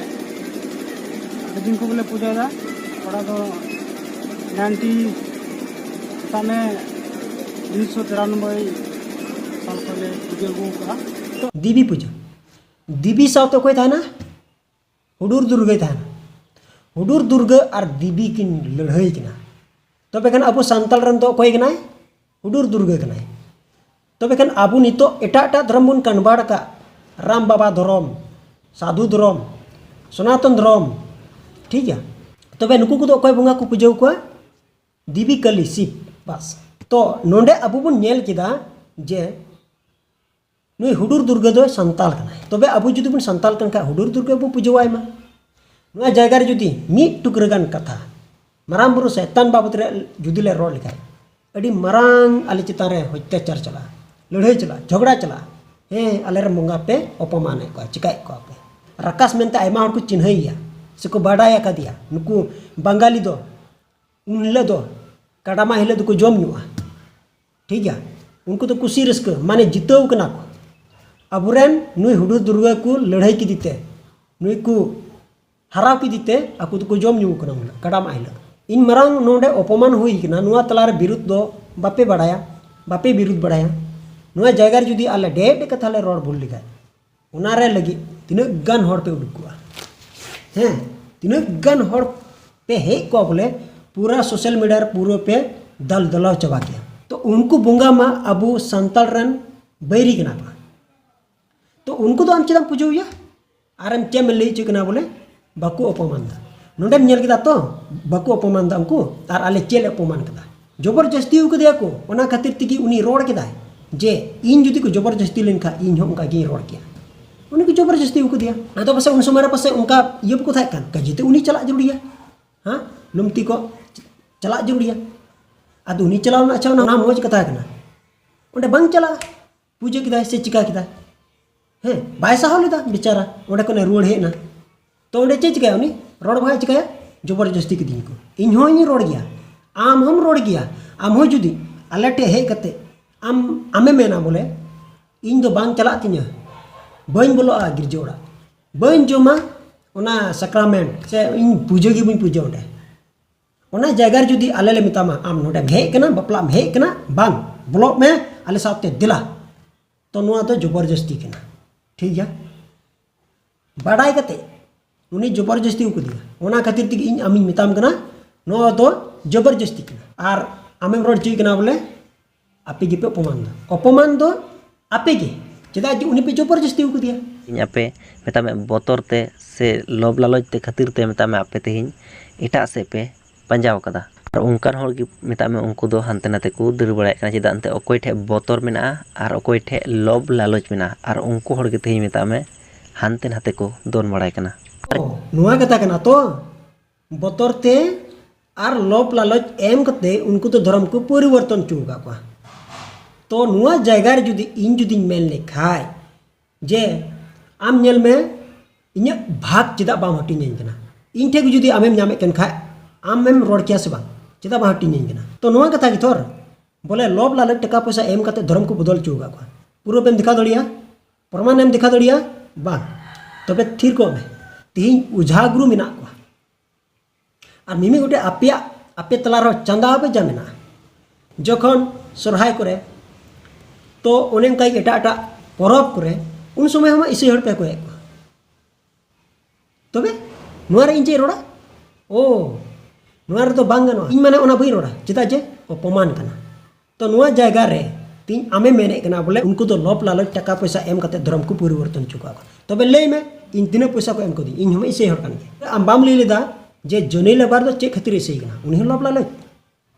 ᱟᱹᱰᱤ ᱫᱤᱱ ᱠᱷᱚᱱ ᱜᱮᱞᱮ ᱯᱩᱡᱟᱹᱭᱮᱫᱟ᱾ ᱚᱱᱟ ᱫᱚ ᱱᱟᱭᱤᱱᱴᱤ ᱥᱟᱵ ᱢᱮ ᱩᱱᱤᱥᱥᱚ ᱛᱤᱨᱟᱱᱚᱵᱵᱳᱭ ᱥᱟᱞ ᱠᱷᱚᱱ ᱞᱮ ᱯᱩᱡᱟᱹ ᱟᱹᱜᱩ ᱟᱠᱟᱫᱼᱟ᱾ ᱛᱚ ᱫᱮᱵᱤ ᱯᱩᱡᱟᱹ, ᱫᱮᱵᱤ ᱥᱟᱶᱛᱮ ᱚᱠᱚᱭ ᱛᱟᱦᱮᱱᱟ? ᱦᱩᱰᱩᱨ ᱫᱩᱨᱜᱟᱹᱭ ᱛᱟᱦᱮᱱᱟ᱾ ᱦᱩᱰᱩᱨ ᱫᱩᱨᱜᱟᱹ ᱟᱨ ᱫᱮᱵᱤ ᱠᱤᱱ ᱞᱟᱹᱲᱦᱟᱹᱭ ᱠᱤᱱᱟ᱾ ᱛᱚᱵᱮ ᱠᱷᱟᱱ ᱟᱵᱚ ᱥᱟᱱᱛᱟᱲ ᱨᱮᱱ ᱫᱚ ᱚᱠᱚᱭ ᱠᱟᱱᱟᱭ? ᱦᱩᱰᱩᱨ ᱫᱩᱨᱜᱟᱹ ᱠᱟᱱᱟᱭ᱾ ᱛᱚᱵᱮ ᱠᱷᱟᱱ ᱟᱵᱚ ᱱᱤᱛᱚᱜ ᱮᱴᱟᱜ ᱮᱴᱟᱜ ᱫᱷᱚᱨᱚᱢ ᱵᱚᱱ ᱠᱚᱱᱵᱷᱟᱨᱴ ᱟᱠᱟᱫ, ᱨᱟᱢ ᱵᱟᱵᱟ ᱫᱷᱚᱨᱚᱢ, ᱥᱟᱫᱷᱩ ᱫᱷᱚᱨᱚᱢ, ᱥᱚᱱᱟᱛᱚᱱ ᱫᱷᱚᱨᱚᱢ, ᱴᱷᱤᱠ ᱜᱮᱭᱟ᱾ ᱛᱚᱵᱮ ᱱᱩᱠᱩ ᱠᱚᱫᱚ ᱚᱠᱚᱭ ᱵᱚᱸᱜᱟ ᱠᱚ ᱯᱩᱡᱟᱹ ᱠᱚᱣᱟ? ᱫᱮᱵᱤ ᱠᱟᱹᱞᱤ, ᱥᱤᱵ, ᱵᱟᱥ᱾ ᱛᱚ ᱱᱚᱰᱮ ᱟᱵᱚ ᱵᱚᱱ ᱧᱮᱞ ᱠᱮᱫᱟ ᱡᱮ ᱱᱩᱭ ᱦᱩᱰᱩᱨ ᱫᱩᱨᱜᱟᱹ ᱫᱚ ᱥᱟᱱᱛᱟᱲ ᱠᱟᱱᱟᱭ᱾ ᱛᱚᱵᱮ ᱟᱵᱚ ᱡᱩᱫᱤ ᱵᱚᱱ ᱥᱟᱱᱛᱟᱲ ᱠᱟᱱ ᱠᱷᱟᱱ ᱦᱩᱰᱩᱨ ᱫᱩᱨᱜᱟᱹ ᱵᱚᱱ ᱯᱩᱡᱟᱹᱣᱟᱭ ᱢᱟ᱾ ᱱᱚᱣᱟ ᱡᱟᱭᱜᱟ ᱨᱮ ᱡᱩᱫᱤ ᱢᱤᱫ ᱴᱩᱠᱨᱟᱹ ᱜᱟᱱ ᱠᱟᱛᱷᱟ ᱢᱟᱨᱟᱝ ᱵᱩᱨᱩ ᱥᱮ ᱪᱮᱛᱟᱱ ᱵᱟᱵᱚᱫ ᱨᱮ ᱡᱩᱫᱤ ᱞᱮ ᱨᱚᱲ ᱞᱮᱠᱷᱟᱱ, ᱟᱹᱰᱤ ᱢᱟᱨᱟᱝ ᱟᱞᱮ ᱪᱮᱛᱟᱱ ᱨᱮ ᱚᱛᱛᱟᱪᱟᱨ ᱪᱟᱞᱟᱜᱼᱟ, ᱞᱟᱹᱲᱦᱟᱹᱭ ᱪᱟᱞᱟᱜᱼᱟ, ᱡᱷᱚᱜᱽᱲᱟ ᱪᱟᱞᱟᱜᱼᱟ᱾ ᱦᱮᱸ, ᱟᱞᱮᱨᱮᱱ ᱵᱚᱸᱜᱟ ᱯᱮ ᱚᱯᱚᱢᱟᱱᱮᱫ ᱠᱚᱣᱟ, ᱪᱤᱠᱟᱹᱭᱮᱫ ᱠᱚᱣᱟ ᱯᱮ, ᱨᱟᱠᱟᱥ ᱢᱮᱱᱛᱮ ᱟᱭᱢᱟ ᱦᱚᱲ ᱠᱚ ᱪᱤᱱᱦᱟᱹᱭᱮᱭᱟ ᱥᱮᱠᱚ ᱵᱟᱰᱟᱭ ᱟᱠᱟᱫᱮᱭᱟ᱾ ᱱᱩᱠᱩ ᱵᱟᱝᱜᱟᱞᱤ ᱫᱚ ᱩᱱ ᱦᱤᱞᱳᱜ ᱫᱚ ᱠᱟᱰᱟ ᱢᱟᱜ ᱦᱤᱞᱳᱜ ᱫᱚᱠᱚ ᱡᱚᱢ ᱧᱩᱜᱼᱟ, ᱴᱷᱤᱠ ᱜᱮᱭᱟ᱾ ᱩᱱᱠᱩ ᱫᱚ ᱠᱩᱥᱤ ᱨᱟᱹᱥᱠᱟᱹ, ᱢᱟᱱᱮ ᱡᱤᱛᱟᱹᱣ ᱠᱟᱱᱟ ᱠᱚ᱾ ᱟᱵᱚᱨᱮᱱ ᱱᱩᱭ ᱦᱩᱰᱩᱨ ᱫᱩᱨᱜᱟᱹ ᱠᱚ ᱞᱟᱹᱲᱦᱟᱹᱭ ᱠᱮᱫᱮ ᱛᱮ, ᱱᱩᱭ ᱠᱚ ᱦᱟᱨᱟᱣ ᱠᱮᱫᱮ ᱛᱮ ᱟᱠᱚ ᱫᱚᱠᱚ ᱡᱚᱢ ᱧᱩ ᱠᱟᱱᱟ ᱩᱱ ᱦᱤᱞᱳᱜ, ᱠᱟᱰᱟ ᱢᱟᱜ ᱦᱤᱞᱳᱜ᱾ ᱤᱧ ᱢᱟᱨᱟᱝ ᱱᱚᱰᱮ ᱚᱯᱚᱢᱟᱱ ᱦᱩᱭ ᱠᱟᱱᱟ, ᱱᱚᱣᱟ ᱛᱟᱞᱟᱨᱮ ᱵᱤᱨᱩᱫᱷ ᱫᱚ ᱵᱟᱯᱮ ᱵᱟᱲᱟᱭᱟ, ᱵᱟᱯᱮ ᱵᱤᱨᱩᱫᱷ ᱵᱟᱲᱟᱭᱟ᱾ ᱱᱚᱣᱟ ᱡᱟᱭᱜᱟ ᱨᱮ ᱡᱩᱫᱤ ᱟᱞᱮ ᱰᱮ ᱰᱮ ᱠᱟᱛᱷᱟ ᱞᱮ ᱨᱚᱲ ᱵᱷᱩᱞ ᱞᱮᱠᱷᱟᱡ, ᱚᱱᱟ ᱨᱮ ᱞᱟᱹᱜᱤᱫ ᱛᱤᱱᱟᱹᱜ ᱜᱟᱱ ᱦᱚᱲ ᱯᱮ ᱩᱰᱩᱠ ᱠᱚᱜᱼᱟ? ᱦᱮᱸ, ᱛᱤᱱᱟᱹᱜ ᱜᱟᱱ ᱦᱚᱲ ᱯᱮ ᱦᱮᱡ ᱠᱚᱜᱼᱟ ᱵᱚᱞᱮ, ᱯᱩᱨᱟᱹ ᱥᱳᱥᱟᱞ ᱢᱤᱰᱤᱭᱟ ᱨᱮ ᱯᱩᱨᱟᱹ ᱯᱮ ᱫᱟᱞ ᱫᱟᱞᱟᱣ ᱪᱟᱵᱟ ᱠᱮᱭᱟ᱾ ᱛᱚ ᱩᱱᱠᱩ ᱵᱚᱸᱜᱟ ᱢᱟ ᱟᱵᱚ ᱥᱟᱱᱛᱟᱲ ᱨᱮᱱ ᱵᱟᱹᱭᱨᱤ ᱠᱟᱱᱟ ᱠᱚ᱾ ᱛᱚ ᱩᱱᱠᱩ ᱫᱚ ᱟᱢ ᱪᱮᱫᱟᱜ ᱮᱢ ᱯᱩᱡᱟᱹᱣᱟᱭᱟ? ᱟᱨ ᱮᱢ ᱪᱮᱫ ᱮᱢ ᱞᱟᱹᱭ ᱦᱚᱪᱚᱭ ᱠᱟᱱᱟ ᱵᱚᱞᱮ ᱵᱟᱠᱚ ᱚᱯᱚᱢᱟᱱ ᱫᱟ? ᱱᱚᱰᱮᱢ ᱧᱮᱞ ᱠᱮᱫᱟ ᱛᱚ, ᱵᱟᱠᱚ ᱚᱯᱚᱢᱟᱱ ᱫᱟ ᱩᱱᱠᱩ, ᱟᱨ ᱟᱞᱮ ᱪᱮᱫ ᱞᱮ ᱚᱯᱚᱢᱟᱱ ᱠᱟᱫᱟ? ᱡᱚᱵᱚᱨ ᱡᱟᱹᱥᱛᱤ ᱟᱠᱟᱫᱮᱭᱟ ᱠᱚ, ᱚᱱᱟ ᱠᱷᱟᱹᱛᱤᱨ ᱛᱮᱜᱮ ᱩᱱᱤ ᱨᱚᱲ ᱠᱮᱫᱟᱭ ᱡᱮ ᱤᱧ ᱡᱩᱫᱤ ᱠᱚ ᱡᱚᱵᱚᱨ ᱡᱟᱹᱥᱛᱤ ᱞᱮᱱᱠᱷᱟᱱ ᱤᱧ ᱦᱚᱸ ᱚᱱᱠᱟ ᱜᱤᱧ ᱨᱚᱲ ᱠᱮᱭᱟ᱾ ᱩᱱᱤ ᱠᱚ ᱡᱚᱵᱚᱨ ᱡᱟᱹᱥᱛᱤ ᱟᱠᱟᱫᱮᱭᱟ᱾ ᱟᱫᱚ ᱯᱟᱥᱮ ᱩᱱ ᱥᱚᱢᱚᱭ ᱨᱮ ᱯᱟᱥᱮ ᱚᱱᱠᱟ ᱤᱭᱟᱹ ᱵᱟᱠᱚ ᱛᱟᱦᱮᱸ ᱠᱟᱱ, ᱠᱟᱡᱮ ᱛᱮ ᱩᱱᱤ ᱪᱟᱞᱟᱜ ᱡᱟᱹᱨᱩᱲᱤᱭᱟ, ᱦᱮᱸ, ᱞᱩᱢᱛᱤ ᱠᱚ ᱪᱟᱞᱟᱜ ᱡᱟᱹᱨᱩᱲᱤᱭᱟ᱾ ᱟᱫᱚ ᱩᱱᱤ ᱪᱟᱞᱟᱣ ᱮᱱᱟ, ᱟᱪᱪᱷᱟ, ᱚᱱᱟ ᱚᱱᱟ ᱢᱚᱡᱽ ᱠᱟᱛᱷᱟ ᱠᱟᱱᱟ, ᱚᱸᱰᱮ ᱵᱟᱝ ᱪᱟᱞᱟᱜᱼᱟ᱾ ᱯᱩᱡᱟᱹ ᱠᱮᱫᱟᱭ ᱥᱮ ᱪᱤᱠᱟ ᱠᱮᱫᱟᱭ? ᱦᱮᱸ, ᱵᱟᱭ ᱥᱟᱦᱟᱣ ᱞᱮᱫᱟ ᱵᱮᱪᱟᱨᱟ, ᱚᱸᱰᱮ ᱠᱷᱚᱱᱮ ᱨᱩᱣᱟᱹᱲ ᱦᱮᱡ ᱮᱱᱟ᱾ ᱛᱚ ᱚᱸᱰᱮ ᱪᱮᱫ ᱪᱤᱠᱟᱹᱭᱟ ᱩᱱᱤ? ᱨᱚᱲ ᱵᱟᱝ ᱪᱤᱠᱟᱹᱭᱟ, ᱡᱚᱵᱚᱨ ᱡᱟᱹᱥᱛᱤ ᱠᱤᱫᱤᱧ ᱠᱚ᱾ ᱤᱧ ᱦᱚᱸᱧ ᱨᱚᱲ ᱜᱮᱭᱟ, ᱟᱢ ᱦᱚᱸᱢ ᱨᱚᱲ ᱜᱮᱭᱟ᱾ ᱟᱢ ᱦᱚᱸ ᱡᱩᱫᱤ ᱟᱞᱮ ᱴᱷᱮᱱ ᱦᱮᱡ ᱠᱟᱛᱮ ᱟᱢ, ᱟᱢᱮ ᱢᱮᱱᱟ ᱵᱚᱞᱮ ᱤᱧ ᱫᱚ ᱵᱟᱝ ᱪᱟᱞᱟᱜ ᱛᱤᱧᱟᱹ, ᱵᱟᱹᱧ ᱵᱚᱞᱚᱜᱼᱟ ᱜᱤᱨᱡᱟᱹ ᱚᱲᱟᱜ, ᱵᱟᱹᱧ ᱡᱚᱢᱟ ᱚᱱᱟ ᱥᱟᱠᱨᱟᱢᱮᱱᱴ, ᱥᱮ ᱤᱧ ᱯᱩᱡᱟᱹ ᱜᱮ ᱵᱟᱹᱧ ᱯᱩᱡᱟᱹ ᱚᱸᱰᱮ᱾ ᱚᱱᱟ ᱡᱟᱭᱜᱟ ᱨᱮ ᱡᱩᱫᱤ ᱟᱞᱮ ᱞᱮ ᱢᱮᱛᱟᱢᱟ, "ᱟᱢ ᱱᱚᱰᱮᱢ ᱦᱮᱡ ᱠᱟᱱᱟ, ᱵᱟᱯᱞᱟᱜ ᱮᱢ ᱦᱮᱡ ᱠᱟᱱᱟ, ᱵᱟᱝ, ᱵᱚᱞᱚᱜ ᱢᱮ, ᱟᱞᱮ ᱥᱟᱶᱛᱮ ᱫᱮᱞᱟ", ᱛᱚ ᱱᱚᱣᱟ ᱫᱚ ᱡᱚᱵᱚᱨ ᱡᱟᱹᱥᱛᱤ ᱠᱟᱱᱟ᱾ ᱴᱷᱤᱠ ᱜᱮᱭᱟ? ᱵᱟᱰᱟᱭ ᱠᱟᱛᱮ ᱩᱱᱤ ᱡᱚᱵᱚᱨ ᱡᱟᱹᱥᱛᱤ ᱟᱠᱟᱫᱮᱭᱟ, ᱚᱱᱟ ᱠᱷᱟᱹᱛᱤᱨ ᱛᱮᱜᱮ ᱤᱧ ᱟᱢᱤᱧ ᱢᱮᱛᱟᱢ ᱠᱟᱱᱟ, ᱱᱚᱣᱟ ᱫᱚ ᱡᱚᱵᱚᱨ ᱡᱟᱹᱥᱛᱤ ᱠᱟᱱᱟ᱾ ᱟᱨ ᱟᱢᱮᱢ ᱨᱚᱲ ᱦᱚᱪᱚᱭᱮ ᱠᱟᱱᱟ ᱵᱚᱞᱮ ᱟᱯᱮ ᱜᱮᱯᱮ ᱚᱯᱚᱢᱟᱱ ᱫᱟ᱾ ᱚᱯᱚᱢᱟᱱ ᱫᱚ ᱟᱯᱮ ᱜᱮ, ᱪᱮᱫᱟᱜ ᱡᱮ ᱩᱱᱤ ᱯᱮ ᱡᱚᱵᱚᱨ ᱡᱟᱹᱥᱛᱤ ᱟᱠᱟᱫᱮᱭᱟ᱾ ᱤᱧ ᱟᱯᱮ, ᱢᱮᱛᱟᱜ ᱢᱮ, ᱵᱚᱛᱚᱨ ᱛᱮ ᱥᱮ ᱞᱚᱵᱽ ᱞᱟᱞᱚᱪ ᱛᱮ ᱠᱷᱟᱹᱛᱤᱨ ᱛᱮ, ᱢᱮᱛᱟᱜ ᱢᱮ, ᱟᱯᱮ ᱛᱮᱦᱮᱧ ᱮᱴᱟᱜ ᱥᱮᱫ ᱯᱮ ᱯᱟᱸᱡᱟᱣ ᱠᱟᱫᱟ᱾ ᱟᱨ ᱚᱱᱠᱟᱱ ᱦᱚᱲ ᱜᱮ, ᱢᱮᱛᱟᱜ ᱢᱮ, ᱩᱱᱠᱩ ᱫᱚ ᱦᱟᱱᱛᱮ ᱱᱟᱛᱮ ᱠᱚ ᱫᱟᱹᱲ ᱵᱟᱲᱟᱭᱮᱫ ᱠᱟᱱᱟ᱾ ᱪᱮᱫᱟᱜ ᱮᱱᱛᱮ ᱚᱠᱚᱭ ᱴᱷᱮᱡ ᱵᱚᱛᱚᱨ ᱢᱮᱱᱟᱜᱼᱟ ᱟᱨ ᱚᱠᱚᱭ ᱴᱷᱮᱡ ᱞᱚᱵᱽ ᱞᱟᱞᱚᱪ ᱢᱮᱱᱟᱜᱼᱟ, ᱟᱨ ᱩᱱᱠᱩ ᱦᱚᱲ ᱜᱮ ᱛᱮᱦᱮᱧ, ᱢᱮᱛᱟᱜ ᱢᱮ, ᱦᱟᱱᱛᱮ ᱱᱟᱛᱮ ᱠᱚ ᱫᱚᱱ ᱵᱟᱲᱟᱭ ᱠᱟᱱᱟ᱾ ᱚ, ᱱᱚᱣᱟ ᱠᱟᱛᱷᱟ ᱠᱟᱱᱟ ᱛᱚ? ᱵᱚᱛᱚᱨ ᱛᱮ ᱟᱨ ᱞᱚᱵᱽ ᱞᱟᱞᱚᱪ ᱮᱢ ᱠᱟᱛᱮ ᱩᱱᱠᱩ ᱫᱚ ᱫᱷᱚᱨᱚᱢ ᱠᱚ ᱯᱚᱨᱤᱵᱚᱨᱛᱚᱱ ᱦᱚᱪᱚ ᱟᱠᱟᱫ ᱠᱚᱣᱟ᱾ ᱛᱚ ᱱᱚᱣᱟ ᱡᱟᱭᱜᱟ ᱨᱮ ᱡᱩᱫᱤ ᱤᱧ ᱡᱩᱫᱤᱧ ᱢᱮᱱ ᱞᱮᱠᱷᱟᱡ ᱡᱮ, "ᱟᱢ ᱧᱮᱞ ᱢᱮ, ᱤᱧᱟᱹᱜ ᱵᱷᱟᱜᱽ ᱪᱮᱫᱟᱜ ᱵᱟᱢ ᱦᱟᱹᱴᱤᱧᱟᱹᱧ ᱠᱟᱱᱟ? ᱤᱧ ᱴᱷᱮᱡ ᱜᱮ ᱡᱩᱫᱤ ᱟᱢᱮᱢ ᱧᱟᱢᱮᱫ ᱠᱟᱱ ᱠᱷᱟᱡ, ᱟᱢᱮᱢ ᱨᱚᱲ ᱠᱮᱭᱟ ᱥᱮ ᱵᱟᱝ? ᱪᱮᱫᱟᱜ ᱵᱟᱢ ᱦᱟᱹᱴᱤᱧᱟᱹᱧ ᱠᱟᱱᱟ?" ᱛᱚ ᱱᱚᱣᱟ ᱠᱟᱛᱷᱟ ᱜᱮ ᱛᱷᱚᱨ, ᱵᱚᱞᱮ ᱞᱚᱵᱽ ᱞᱟᱞᱚᱪ ᱴᱟᱠᱟ ᱯᱚᱭᱥᱟ ᱮᱢ ᱠᱟᱛᱮ ᱫᱷᱚᱨᱚᱢ ᱠᱚ ᱵᱚᱫᱚᱞ ᱦᱚᱪᱚ ᱟᱠᱟᱫ ᱠᱚᱣᱟ᱾ ᱯᱩᱨᱟᱹ ᱵᱮᱱ ᱫᱮᱠᱷᱟᱣ ᱫᱟᱲᱮᱭᱟᱜᱼᱟ? ᱯᱨᱚᱢᱟᱱ ᱮᱢ ᱫᱮᱠᱷᱟᱣ ᱫᱟᱲᱮᱭᱟᱜᱼᱟ? ᱵᱟᱝ᱾ ᱛᱚᱵᱮ ᱛᱷᱤᱨ ᱠᱚᱜ ᱢᱮ, ᱛᱤᱦᱤᱧ ᱚᱡᱷᱟ ᱜᱩᱨᱩ ᱢᱮᱱᱟᱜ ᱠᱚᱣᱟ᱾ ᱟᱨ ᱢᱤᱢᱤᱫ ᱜᱚᱴᱮᱡ ᱟᱯᱮᱭᱟᱜ, ᱟᱯᱮ ᱛᱟᱞᱟ ᱨᱮᱦᱚᱸ ᱪᱟᱸᱫᱟ ᱵᱮᱡᱟ ᱢᱮᱱᱟᱜᱼᱟ᱾ ᱡᱚᱠᱷᱚᱱ ᱥᱚᱨᱦᱟᱭ ᱠᱚᱨᱮ, ᱛᱚ ᱚᱱᱮ ᱚᱱᱠᱟ ᱮᱴᱟᱜ ᱮᱴᱟᱜ ᱯᱚᱨᱚᱵᱽ ᱠᱚᱨᱮ, ᱩᱱ ᱥᱚᱢᱚᱭ ᱦᱚᱸ ᱤᱥᱟᱹᱭ ᱦᱚᱲ ᱯᱮ ᱠᱚᱭᱮᱫ ᱠᱚᱣᱟ᱾ ᱛᱚᱵᱮ ᱱᱚᱣᱟ ᱨᱮ ᱤᱧ ᱪᱮᱫ ᱨᱚᱲᱟ? ᱳ, ᱱᱚᱣᱟ ᱨᱮᱫᱚ ᱵᱟᱝ ᱜᱟᱱᱚᱜᱼᱟ, ᱤᱧ ᱢᱟᱱᱮ ᱚᱱᱟ ᱵᱟᱹᱧ ᱨᱚᱲᱟ, ᱪᱮᱫᱟᱜ ᱡᱮ ᱚᱯᱚᱢᱟᱱ ᱠᱟᱱᱟ᱾ ᱛᱚ ᱱᱚᱣᱟ ᱡᱟᱭᱜᱟ ᱨᱮ ᱛᱤᱧ ᱟᱢᱮ ᱢᱮᱱᱮᱫ ᱠᱟᱱᱟ ᱵᱚᱞᱮ ᱩᱱᱠᱩ ᱫᱚ ᱞᱚᱵᱽ ᱞᱟᱞᱚᱪ ᱴᱟᱠᱟ ᱯᱚᱭᱥᱟ ᱮᱢ ᱠᱟᱛᱮ ᱫᱷᱚᱨᱚᱢ ᱠᱚ ᱯᱚᱨᱤᱵᱚᱨᱛᱚᱱ ᱦᱚᱪᱚ ᱠᱟᱜ ᱠᱚᱣᱟ᱾ ᱛᱚᱵᱮ ᱞᱟᱹᱭ ᱢᱮ, ᱤᱧ ᱛᱤᱱᱟᱹᱜ ᱯᱚᱭᱥᱟ ᱠᱚ ᱮᱢ ᱠᱟᱹᱫᱤᱧ? ᱤᱧ ᱦᱚᱸ ᱤᱥᱟᱹᱭ ᱦᱚᱲ ᱠᱟᱱ ᱜᱮᱭᱟ᱾ ᱟᱢ ᱵᱟᱢ ᱞᱟᱹᱭ ᱞᱮᱫᱟ ᱡᱮ ᱡᱚᱱᱤ ᱞᱮᱵᱟᱨ ᱫᱚ ᱪᱮᱫ ᱠᱷᱟᱹᱛᱤᱨ ᱤᱥᱟᱹᱭ ᱠᱟᱱᱟ? ᱩᱱᱤ ᱦᱚᱸ ᱞᱚᱵᱽ ᱞᱟᱞᱚᱪ᱾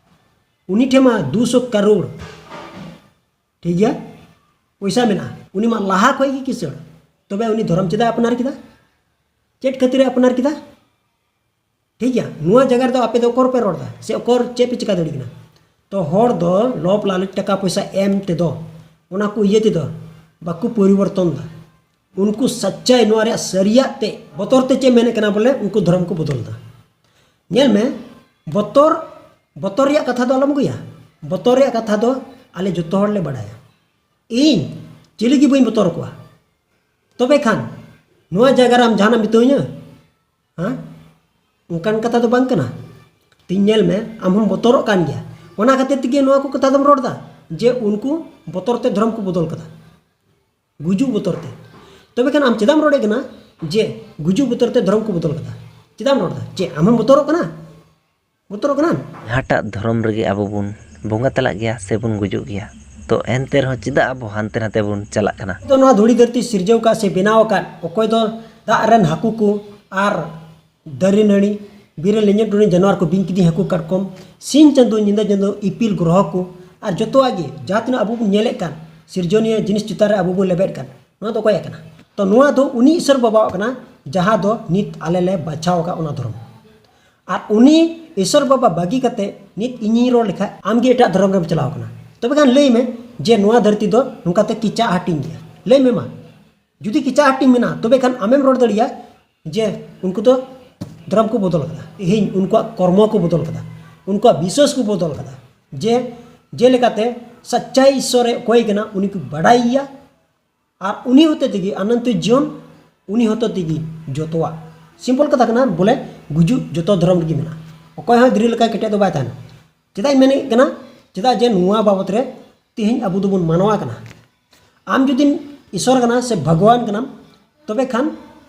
ᱩᱱᱤ ᱴᱷᱮᱱ ᱢᱟ ᱫᱩᱥᱚ ᱠᱟᱨᱳᱲ, ᱴᱷᱤᱠ ᱜᱮᱭᱟ, ᱯᱚᱭᱥᱟ ᱢᱮᱱᱟᱜᱼᱟ, ᱩᱱᱤ ᱢᱟ ᱞᱟᱦᱟ ᱠᱷᱚᱡ ᱜᱮ ᱠᱤᱥᱟᱹᱬ᱾ ᱛᱚᱵᱮ ᱩᱱᱤ ᱫᱷᱚᱨᱚᱢ ᱪᱮᱫᱟᱜ ᱮ ᱟᱯᱱᱟᱨ ᱠᱮᱫᱟ? ᱪᱮᱫ ᱠᱷᱟᱹᱛᱤᱨ ᱮ ᱟᱯᱱᱟᱨ ᱠᱮᱫᱟ? ᱴᱷᱤᱠ ᱜᱮᱭᱟ, ᱱᱚᱣᱟ ᱡᱟᱭᱜᱟ ᱨᱮᱫᱚ ᱟᱯᱮ ᱫᱚ ᱚᱠᱚᱨ ᱯᱮ ᱨᱚᱲ ᱮᱫᱟ ᱥᱮ ᱚᱠᱚᱨ ᱪᱮᱫ ᱯᱮ ᱪᱮᱠᱟ ᱫᱟᱲᱮᱭᱟᱜ ᱠᱟᱱᱟ? ᱛᱚ ᱦᱚᱲ ᱫᱚ ᱞᱚᱵᱽ ᱞᱟᱞᱚᱪ ᱴᱟᱠᱟ ᱯᱚᱭᱥᱟ ᱮᱢ ᱛᱮᱫᱚ, ᱚᱱᱟ ᱠᱚ ᱤᱭᱟᱹ ᱛᱮᱫᱚ ᱵᱟᱠᱚ ᱯᱚᱨᱤᱵᱚᱨᱛᱚᱱ ᱮᱫᱟ᱾ ᱩᱱᱠᱩ ᱥᱟᱪᱪᱟᱭ, ᱱᱚᱣᱟ ᱨᱮᱭᱟᱜ ᱥᱟᱹᱨᱤᱭᱟᱜ ᱛᱮ ᱵᱚᱛᱚᱨ ᱛᱮ ᱪᱮᱫ ᱢᱮᱱᱮᱫ ᱠᱟᱱᱟ ᱵᱚᱞᱮ ᱩᱱᱠᱩ ᱫᱷᱚᱨᱚᱢ ᱠᱚ ᱵᱚᱫᱚᱞ ᱮᱫᱟ᱾ ᱧᱮᱞ ᱢᱮ, ᱵᱚᱛᱚᱨ, ᱵᱚᱛᱚᱨ ᱨᱮᱭᱟᱜ ᱠᱟᱛᱷᱟ ᱫᱚ ᱟᱞᱚᱢ ᱟᱹᱜᱩᱭᱟ᱾ ᱵᱚᱛᱚᱨ ᱨᱮᱭᱟᱜ ᱠᱟᱛᱷᱟ ᱫᱚ ᱟᱞᱮ ᱡᱚᱛᱚ ᱦᱚᱲ ᱞᱮ ᱵᱟᱰᱟᱭᱟ᱾ ᱤᱧ ᱪᱤᱞᱤ ᱜᱮ ᱵᱟᱹᱧ ᱵᱚᱛᱚᱨ ᱟᱠᱚᱣᱟ᱾ ᱛᱚᱵᱮ ᱠᱷᱟᱱ ᱱᱚᱣᱟ ᱡᱟᱭᱜᱟ ᱨᱮ ᱟᱢ ᱡᱟᱦᱟᱱᱟᱜ ᱮᱢ ᱢᱮᱛᱟᱹᱧᱟ? ᱦᱮᱸ? ᱚᱱᱠᱟᱱ ᱠᱟᱛᱷᱟ ᱫᱚ ᱵᱟᱝ ᱠᱟᱱᱟ᱾ ᱛᱤᱧ ᱧᱮᱞ ᱢᱮ, ᱟᱢ ᱦᱚᱸᱢ ᱵᱚᱛᱚᱨᱚᱜ ᱠᱟᱱ ᱜᱮᱭᱟ, ᱚᱱᱟ ᱠᱷᱟᱹᱛᱤᱨ ᱛᱮᱜᱮ ᱱᱚᱣᱟ ᱠᱚ ᱠᱟᱛᱷᱟ ᱫᱚᱢ ᱨᱚᱲ ᱮᱫᱟ, ᱡᱮ ᱩᱱᱠᱩ ᱵᱚᱛᱚᱨ ᱛᱮ ᱫᱷᱚᱨᱚᱢ ᱠᱚ ᱵᱚᱫᱚᱞ ᱠᱟᱫᱟ, ᱜᱩᱡᱩᱜ ᱵᱚᱛᱚᱨ ᱛᱮ᱾ ᱛᱚᱵᱮ ᱠᱷᱟᱱ ᱟᱢ ᱪᱮᱫᱟᱜ ᱮᱢ ᱨᱚᱲᱮᱫ ᱠᱟᱱᱟ ᱡᱮ ᱜᱩᱡᱩᱜ ᱵᱚᱛᱚᱨ ᱛᱮ ᱫᱷᱚᱨᱚᱢ ᱠᱚ ᱵᱚᱫᱚᱞ ᱠᱟᱫᱟ? ᱪᱮᱫᱟᱜ ᱮᱢ ᱨᱚᱲ ᱮᱫᱟ? ᱪᱮᱫ ᱟᱢ ᱦᱚᱸᱢ ᱵᱚᱛᱚᱨᱚᱜ ᱠᱟᱱᱟ? ᱵᱚᱛᱚᱨᱚᱜ ᱠᱟᱱᱟᱢ? ᱡᱟᱦᱟᱸᱴᱟᱜ ᱫᱷᱚᱨᱚᱢ ᱨᱮᱜᱮ ᱟᱵᱚ ᱵᱚᱱ ᱵᱚᱸᱜᱟ ᱛᱟᱞᱟᱜ ᱜᱮᱭᱟ ᱥᱮ ᱵᱚᱱ ᱜᱩᱡᱩᱜ ᱜᱮᱭᱟ, ᱛᱚ ᱮᱱᱛᱮ ᱨᱮᱦᱚᱸ ᱪᱮᱫᱟᱜ ᱟᱵᱚ ᱦᱟᱱᱛᱮ ᱱᱟᱛᱮ ᱵᱚᱱ ᱪᱟᱞᱟᱜ ᱠᱟᱱᱟ? ᱫᱚ ᱱᱚᱣᱟ ᱫᱷᱩᱲᱤ ᱫᱷᱟᱹᱨᱛᱤ ᱥᱤᱨᱡᱟᱹᱣ ᱟᱠᱟᱫ ᱥᱮ ᱵᱮᱱᱟᱣ ᱟᱠᱟᱫ ᱚᱠᱚᱭ ᱫᱚ ᱫᱟᱜ ᱨᱮᱱ ᱦᱟᱹᱠᱩ ᱠᱚ ᱟᱨ ᱫᱟᱨᱮ ᱱᱟᱹᱲᱤ, ᱵᱤᱨ ᱨᱮ ᱞᱮᱸᱡᱮᱫ ᱴᱩᱰᱤ ᱡᱟᱱᱣᱟᱨ ᱠᱚ, ᱵᱤᱧ ᱠᱤᱫᱤᱧ ᱦᱟᱹᱠᱩ ᱠᱟᱴᱠᱚᱢ, ᱥᱤᱧ ᱪᱟᱸᱫᱚ ᱧᱤᱫᱟᱹ ᱪᱟᱸᱫᱚ, ᱤᱯᱤᱞ ᱜᱨᱚᱦᱚ ᱠᱚ, ᱟᱨ ᱡᱚᱛᱚᱣᱟᱜ ᱜᱮ ᱡᱟᱦᱟᱸ ᱛᱤᱱᱟᱹᱜ ᱟᱵᱚ ᱵᱚᱱ ᱧᱮᱞᱮᱫ ᱠᱟᱱ ᱥᱤᱨᱡᱚᱱᱤᱭᱟᱹ ᱡᱤᱱᱤᱥ ᱪᱮᱛᱟᱱ ᱨᱮ ᱟᱵᱚ ᱵᱚᱱ ᱞᱮᱵᱮᱫ ᱠᱟᱱ, ᱱᱚᱣᱟ ᱫᱚ ᱚᱠᱚᱭᱟᱜ ᱠᱟᱱᱟ? ᱛᱚ ᱱᱚᱣᱟ ᱫᱚ ᱩᱱᱤ ᱤᱥᱚᱨ ᱵᱟᱵᱟᱣᱟᱜ ᱠᱟᱱᱟ, ᱡᱟᱦᱟᱸ ᱫᱚ ᱱᱤᱛ ᱟᱞᱮ ᱞᱮ ᱵᱟᱪᱷᱟᱣ ᱟᱠᱟᱫ ᱚᱱᱟ ᱫᱷᱚᱨᱚᱢ᱾ ᱟᱨ ᱩᱱᱤ ᱤᱥᱚᱨ ᱵᱟᱵᱟ ᱵᱟᱹᱜᱤ ᱠᱟᱛᱮ ᱱᱤᱛ ᱤᱧᱤᱧ ᱨᱚᱲ ᱞᱮᱠᱷᱟᱡ ᱟᱢᱜᱮ ᱮᱴᱟᱜ ᱫᱷᱚᱨᱚᱢ ᱨᱮᱢ ᱪᱟᱞᱟᱣ ᱠᱟᱱᱟ᱾ ᱛᱚᱵᱮ ᱠᱷᱟᱱ ᱞᱟᱹᱭ ᱢᱮ ᱡᱮ ᱱᱚᱣᱟ ᱫᱷᱟᱹᱨᱛᱤ ᱫᱚ ᱱᱚᱝᱠᱟᱛᱮ ᱠᱮᱪᱟᱜ ᱦᱟᱹᱴᱤᱧ ᱜᱮᱭᱟ᱾ ᱞᱟᱹᱭ ᱢᱮ ᱢᱟ, ᱡᱩᱫᱤ ᱠᱮᱪᱟᱜ ᱦᱟᱹᱴᱤᱧ ᱢᱮᱱᱟᱜᱼᱟ, ᱛᱚᱵᱮ ᱠᱷᱟᱱ ᱟᱢᱮᱢ ᱨᱚᱲ ᱫᱟᱲᱮᱭᱟᱜᱼᱟ ᱡᱮ ᱩᱱᱠᱩ ᱫᱚ ᱫᱷᱚᱨᱚᱢ ᱠᱚ ᱵᱚᱫᱚᱞ ᱠᱟᱫᱟ, ᱛᱮᱦᱮᱧ ᱩᱱᱠᱩᱣᱟᱜ ᱠᱚᱨᱢᱚ ᱠᱚ ᱵᱚᱫᱚᱞ ᱠᱟᱫᱟ, ᱩᱱᱠᱩᱣᱟᱜ ᱵᱤᱥᱣᱟᱥ ᱠᱚ ᱵᱚᱫᱚᱞ ᱠᱟᱫᱟ, ᱡᱮ ᱡᱮᱞᱮᱠᱟᱛᱮ ᱥᱟᱪᱪᱟᱭ ᱤᱥᱥᱚᱨᱮ ᱚᱠᱚᱭ ᱠᱟᱱᱟ ᱩᱱᱤ ᱠᱚ ᱵᱟᱰᱟᱭᱮᱭᱟ, ᱟᱨ ᱩᱱᱤ ᱦᱚᱛᱮ ᱛᱮᱜᱮ ᱚᱱᱚᱱᱛᱚ ᱡᱤᱭᱚᱱ, ᱩᱱᱤ ᱦᱚᱛᱮ ᱛᱮᱜᱮ ᱡᱚᱛᱚᱣᱟᱜ᱾ ᱥᱤᱢᱯᱚᱞ ᱠᱟᱛᱷᱟ ᱠᱟᱱᱟ ᱵᱚᱞᱮ, ᱜᱩᱡᱩᱜ ᱡᱚᱛᱚ ᱫᱷᱚᱨᱚᱢ ᱨᱮᱜᱮ ᱢᱮᱱᱟᱜᱼᱟ᱾ ᱚᱠᱚᱭ ᱦᱚᱸ ᱫᱷᱤᱨᱤ ᱞᱮᱠᱟ ᱠᱮᱴᱮᱡ ᱫᱚ ᱵᱟᱭ ᱛᱟᱦᱮᱱᱟ᱾ ᱪᱮᱫᱟᱜ ᱤᱧ ᱢᱮᱱᱮᱫ ᱠᱟᱱᱟ? ᱪᱮᱫᱟᱜ ᱡᱮ ᱱᱚᱣᱟ ᱵᱟᱵᱚᱛ ᱨᱮ ᱛᱮᱦᱮᱧ ᱟᱵᱚ ᱫᱚᱵᱚᱱ ᱢᱟᱱᱣᱟ ᱠᱟᱱᱟ᱾ ᱟᱢ ᱡᱩᱫᱤᱢ ᱤᱥᱚᱨ ᱠᱟᱱᱟ ᱥᱮ ᱵᱷᱟᱜᱽᱣᱟᱱ ᱠᱟᱱᱟᱢ, ᱛᱚᱵᱮ ᱠᱷᱟᱱ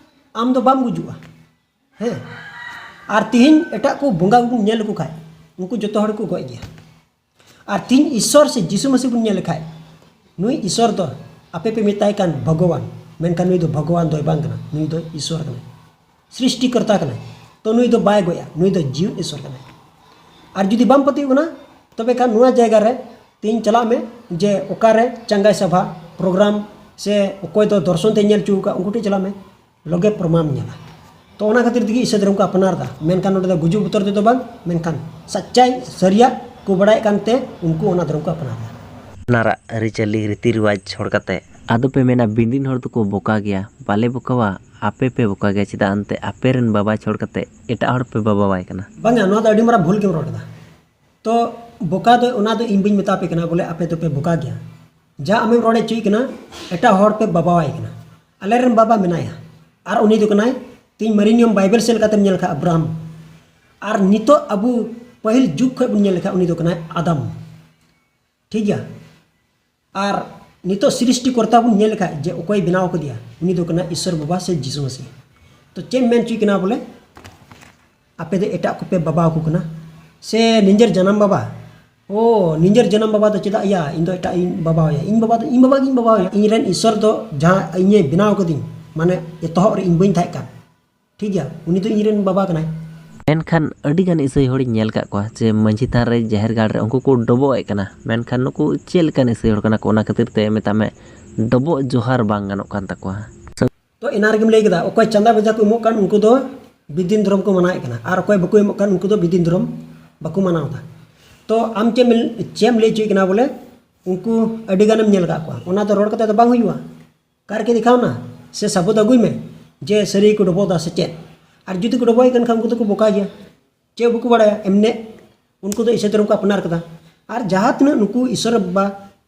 ᱟᱢ ᱫᱚ ᱵᱟᱢ ᱜᱩᱡᱩᱜᱼᱟ᱾ ᱦᱮᱸ, ᱟᱨ ᱛᱮᱦᱮᱧ ᱮᱴᱟᱜ ᱠᱚ ᱵᱚᱸᱜᱟ ᱠᱚᱵᱚᱱ ᱧᱮᱞ ᱞᱮᱠᱚ ᱠᱷᱟᱡ, ᱩᱱᱠᱩ ᱡᱚᱛᱚ ᱦᱚᱲ ᱠᱚ ᱜᱚᱡ ᱜᱮᱭᱟ᱾ ᱟᱨ ᱛᱮᱦᱮᱧ ᱤᱥᱚᱨ ᱥᱮ ᱡᱤᱥᱩ ᱢᱟᱹᱥᱤ ᱵᱚᱱ ᱧᱮᱞ ᱞᱮᱠᱷᱟᱡ, ᱱᱩᱭ ᱤᱥᱚᱨ ᱫᱚ ᱟᱯᱮ ᱯᱮ ᱢᱮᱛᱟᱭ ᱠᱟᱱ ᱵᱷᱟᱜᱽᱣᱟᱱ, ᱢᱮᱱᱠᱷᱟᱱ ᱱᱩᱭ ᱫᱚ ᱵᱷᱟᱜᱽᱣᱟᱱ ᱫᱚᱭ ᱵᱟᱝ ᱠᱟᱱᱟ, ᱱᱩᱭ ᱫᱚ ᱤᱥᱚᱨ ᱠᱟᱱᱟᱭ, ᱥᱨᱤᱥᱴᱤᱠᱚᱨᱛᱟ ᱠᱟᱱᱟᱭ᱾ ᱛᱚ ᱱᱩᱭ ᱫᱚ ᱵᱟᱭ ᱜᱚᱡᱼᱟ, ᱱᱩᱭ ᱫᱚ ᱡᱤᱣᱮᱫ ᱤᱥᱚᱨ ᱠᱟᱱᱟᱭ᱾ ᱟᱨ ᱡᱩᱫᱤ ᱵᱟᱢ ᱯᱟᱹᱛᱭᱟᱹᱜ ᱠᱟᱱᱟ, ᱛᱚᱵᱮ ᱠᱷᱟᱱ ᱱᱚᱣᱟ ᱡᱟᱭᱜᱟ ᱨᱮ ᱛᱮᱦᱮᱧ ᱪᱟᱞᱟᱜ ᱢᱮ, ᱡᱮ ᱚᱠᱟᱨᱮ ᱪᱟᱸᱜᱟᱭ ᱥᱟᱵᱷᱟ ᱯᱨᱳᱜᱨᱟᱢ ᱥᱮ ᱚᱠᱚᱭ ᱫᱚ ᱫᱚᱨᱥᱚᱱ ᱛᱮ ᱧᱮᱞ ᱦᱚᱪᱚ ᱟᱠᱟᱫ, ᱩᱱᱠᱩ ᱴᱷᱮᱱ ᱪᱟᱞᱟᱜ ᱢᱮ, ᱞᱚᱜᱮ ᱯᱨᱚᱢᱟᱢ ᱧᱮᱞᱟ᱾ ᱛᱚ ᱚᱱᱟ ᱠᱷᱟᱹᱛᱤᱨ ᱛᱮᱜᱮ ᱤᱥᱟᱹ ᱫᱷᱚᱨᱚᱢ ᱠᱚ ᱟᱯᱱᱟᱨ ᱮᱫᱟ, ᱢᱮᱱᱠᱷᱟᱱ ᱱᱚᱸᱰᱮ ᱫᱚ ᱜᱩᱡᱩᱜ ᱵᱚᱛᱚᱨ ᱛᱮᱫᱚ ᱵᱟᱝ, ᱢᱮᱱᱠᱷᱟᱱ ᱥᱟᱪᱪᱟᱭ ᱥᱟᱹᱨᱤᱭᱟᱜ ᱠᱚ ᱵᱟᱲᱟᱭᱮᱫ ᱠᱟᱱᱛᱮ ᱩᱱᱠᱩ ᱚᱱᱟ ᱫᱷᱚᱨᱚᱢ ᱠᱚ ᱟᱯᱱᱟᱨ ᱮᱫᱟ᱾ ᱟᱯᱱᱟᱨᱟᱜ ᱟᱹᱨᱤᱪᱟᱹᱞᱤ ᱨᱤᱛᱤ ᱨᱮᱣᱟᱡᱽ ᱪᱷᱚᱲ ᱠᱟᱛᱮ᱾ ᱟᱫᱚ ᱯᱮ ᱢᱮᱱᱟ, ᱵᱤᱱᱫᱤᱱ ᱦᱚᱲ ᱫᱚᱠᱚ ᱵᱚᱠᱟ ᱜᱮᱭᱟ᱾ ᱵᱟᱞᱮ ᱵᱚᱠᱟᱣᱟ, ᱟᱯᱮ ᱯᱮ ᱵᱚᱠᱟ ᱜᱮᱭᱟ᱾ ᱪᱮᱫᱟᱜ ᱮᱱᱛᱮ ᱟᱯᱮ ᱨᱮᱱ ᱵᱟᱵᱟ ᱪᱷᱚᱲ ᱠᱟᱛᱮ ᱮᱴᱟᱜ ᱦᱚᱲ ᱯᱮ ᱵᱟᱵᱟᱣᱟᱭ ᱠᱟᱱᱟ? ᱵᱟᱝᱟ, ᱱᱚᱣᱟ ᱫᱚ ᱟᱹᱰᱤ ᱢᱟᱨᱟᱝ ᱵᱷᱩᱞ ᱜᱮᱢ ᱨᱚᱲ ᱠᱮᱫᱟ᱾ ᱛᱚ ᱵᱚᱠᱟ ᱫᱚ ᱚᱱᱟ ᱫᱚ ᱤᱧ ᱵᱟᱹᱧ ᱢᱮᱛᱟ ᱯᱮ ᱠᱟᱱᱟ ᱵᱚᱞᱮ ᱟᱯᱮ ᱫᱚᱯᱮ ᱵᱚᱠᱟ ᱜᱮᱭᱟ᱾ ᱡᱟ ᱟᱢᱮᱢ ᱨᱚᱲ ᱦᱚᱪᱚᱭᱮ ᱠᱟᱱᱟ, ᱮᱴᱟᱜ ᱦᱚᱲ ᱯᱮ ᱵᱟᱵᱟᱣᱟᱭ ᱠᱟᱱᱟ᱾ ᱟᱞᱮ ᱨᱮᱱ ᱵᱟᱵᱟ ᱢᱮᱱᱟᱭᱟ, ᱟᱨ ᱩᱱᱤ ᱫᱚ ᱠᱟᱱᱟᱭ, ᱛᱤᱦᱤᱧ ᱢᱟᱨᱮ ᱱᱤᱭᱚᱢ ᱵᱟᱭᱵᱮᱞ ᱥᱮᱫ ᱞᱮᱠᱟᱛᱮᱢ ᱧᱮᱞ ᱞᱮᱠᱷᱟᱱ ᱟᱵᱨᱟᱦᱟᱢ᱾ ᱟᱨ ᱱᱤᱛᱚᱜ ᱟᱵᱚ ᱯᱟᱹᱦᱤᱞ ᱡᱩᱜᱽ ᱠᱷᱚᱱ ᱵᱚᱱ ᱧᱮᱞ ᱞᱮᱠᱷᱟᱱ ᱩᱱᱤ ᱫᱚ ᱠᱟᱱᱟᱭ ᱟᱫᱟᱢ᱾ ᱴᱷᱤᱠ ᱜᱮᱭᱟ? ᱟᱨ ᱱᱤᱛᱚᱜ ᱥᱨᱤᱥᱴᱤ ᱠᱚᱨᱛᱟ ᱵᱚᱱ ᱧᱮᱞ ᱞᱮᱠᱷᱟᱱ ᱡᱮ ᱚᱠᱚᱭ ᱵᱮᱱᱟᱣ ᱠᱟᱫᱮᱭᱟ, ᱩᱱᱤ ᱫᱚ ᱠᱟᱱᱟᱭ ᱤᱥᱥᱚᱨ ᱵᱟᱵᱟ ᱥᱮ ᱡᱤᱥᱩ ᱢᱟᱹᱥᱤ᱾ ᱛᱚ ᱪᱮᱫ ᱮᱢ ᱢᱮᱱ ᱦᱚᱪᱚᱭ ᱠᱟᱱᱟ ᱵᱚᱞᱮ ᱟᱯᱮ ᱫᱚ ᱮᱴᱟᱜ ᱠᱚᱯᱮ ᱵᱟᱵᱟ ᱟᱠᱚ ᱠᱟᱱᱟ ᱥᱮ ᱱᱤᱡᱮᱨ ᱡᱟᱱᱟᱢ ᱵᱟᱵᱟ? ᱳ, ᱱᱤᱡᱮᱨ ᱡᱟᱱᱟᱢ ᱵᱟᱵᱟ ᱫᱚ ᱪᱮᱫᱟᱜ ᱭᱟ? ᱤᱧ ᱫᱚ ᱮᱴᱟᱜ ᱤᱧ ᱵᱟᱵᱟ ᱟᱭᱟ, ᱤᱧ ᱵᱟᱵᱟ ᱫᱚ ᱤᱧ ᱵᱟᱵᱟ ᱜᱤᱧ ᱵᱟᱵᱟ ᱟᱭᱟ᱾ ᱤᱧ ᱨᱮᱱ ᱤᱥᱥᱚᱨ ᱫᱚ ᱡᱟᱦᱟᱸ ᱤᱧᱮ ᱵᱮᱱᱟᱣ ᱠᱟᱫᱤᱧ, ᱢᱟᱱᱮ ᱮᱛᱚᱦᱚᱵ ᱨᱮ ᱤᱧ ᱵᱟᱹᱧ ᱛᱟᱦᱮᱸ ᱠᱟᱱ, ᱴᱷᱤᱠ ᱜᱮᱭᱟ, ᱩᱱᱤ ᱫᱚ ᱤᱧ ᱨᱮᱱ ᱵᱟᱵᱟ ᱠᱟᱱᱟᱭ᱾ ᱢᱮᱱᱠᱷᱟᱱ ᱟᱹᱰᱤ ᱜᱟᱱ ᱤᱥᱟᱹᱭ ᱦᱚᱲᱤᱧ ᱧᱮᱞ ᱟᱠᱟᱫ ᱠᱚᱣᱟ ᱡᱮ ᱢᱟᱹᱡᱷᱤ ᱛᱷᱟᱱ ᱨᱮ, ᱡᱟᱦᱮᱨ ᱜᱟᱲ ᱨᱮ ᱩᱱᱠᱩ ᱠᱚ ᱰᱚᱵᱚᱜ ᱮᱫ ᱠᱟᱱᱟ᱾ ᱢᱮᱱᱠᱷᱟᱱ ᱱᱩᱠᱩ ᱪᱮᱫ ᱞᱮᱠᱟᱱ ᱤᱥᱟᱹᱭ ᱦᱚᱲ ᱠᱟᱱᱟ ᱠᱚ, ᱚᱱᱟ ᱠᱷᱟᱹᱛᱤᱨ ᱛᱮ ᱢᱮᱛᱟᱜ ᱢᱮ ᱰᱚᱵᱚᱜ ᱡᱚᱦᱟᱨ ᱵᱟᱝ ᱜᱟᱱᱚᱜ ᱠᱟᱱ ᱛᱟᱠᱚᱣᱟ᱾ ᱛᱚ ᱮᱱᱟ ᱨᱮᱜᱮᱢ ᱞᱟᱹᱭ ᱠᱮᱫᱟ, ᱚᱠᱚᱭ ᱪᱟᱸᱫᱟ ᱵᱷᱮᱡᱟ ᱠᱚ ᱮᱢᱚᱜ ᱠᱟᱱ ᱩᱱᱠᱩ ᱫᱚ ᱵᱤᱫᱤᱱ ᱫᱷᱚᱨᱚᱢ ᱠᱚ ᱢᱟᱱᱟᱣᱮᱫ ᱠᱟᱱᱟ, ᱟᱨ ᱚᱠᱚᱭ ᱵᱟᱠᱚ ᱮᱢᱚᱜ ᱠᱟᱱ ᱩᱱᱠᱩ ᱫᱚ ᱵᱤᱫᱤᱱ ᱫᱷᱚᱨᱚᱢ ᱵᱟᱠᱚ ᱢᱟᱱᱟᱣ ᱮᱫᱟ᱾ ᱛᱚ ᱟᱢ ᱪᱮᱫ ᱮᱢ, ᱪᱮᱫ ᱮᱢ ᱞᱟᱹᱭ ᱦᱚᱪᱚᱭᱮᱫ ᱠᱟᱱᱟ ᱵᱚᱞᱮ ᱩᱱᱠᱩ ᱟᱹᱰᱤ ᱜᱟᱱᱮᱢ ᱧᱮᱞ ᱟᱠᱟᱫ ᱠᱚᱣᱟ, ᱚᱱᱟ ᱫᱚ ᱨᱚᱲ ᱠᱟᱛᱮ ᱫᱚ ᱵᱟᱝ ᱦᱩᱭᱩᱜᱼᱟ᱾ ᱚᱠᱟ ᱨᱮᱠᱚ ᱫᱮᱠᱷᱟᱣᱱᱟ ᱥᱮ ᱥᱟᱹᱵᱩᱫ ᱟᱹᱜᱩᱭ ᱢᱮ ᱡᱮ ᱥᱟᱹᱨᱤ ᱜᱮᱠᱚ ᱰᱚᱵᱚᱜ ᱮᱫᱟ ᱥᱮ ᱪᱮᱫ? ᱟᱨ ᱡᱩᱫᱤ ᱠᱚ ᱰᱚᱵᱚᱜ ᱮᱫ ᱠᱟᱱ ᱠᱷᱟᱱ ᱩᱱᱠᱩ ᱫᱚᱠᱚ ᱵᱚᱠᱟ ᱜᱮᱭᱟ, ᱪᱮᱫ ᱦᱚᱸ ᱵᱟᱠᱚ ᱵᱟᱲᱟᱭᱟ᱾ ᱮᱢᱱᱮ ᱩᱱᱠᱩ ᱫᱚ ᱤᱥᱟᱹᱭ ᱫᱷᱚᱨᱚᱢ ᱠᱚ ᱟᱯᱱᱟᱨ ᱠᱟᱫᱟ᱾ ᱟᱨ ᱡᱟᱦᱟᱸ ᱛᱤᱱᱟᱹᱜ ᱱᱩᱠᱩ ᱤᱥᱚᱨ ᱵᱟᱵᱟ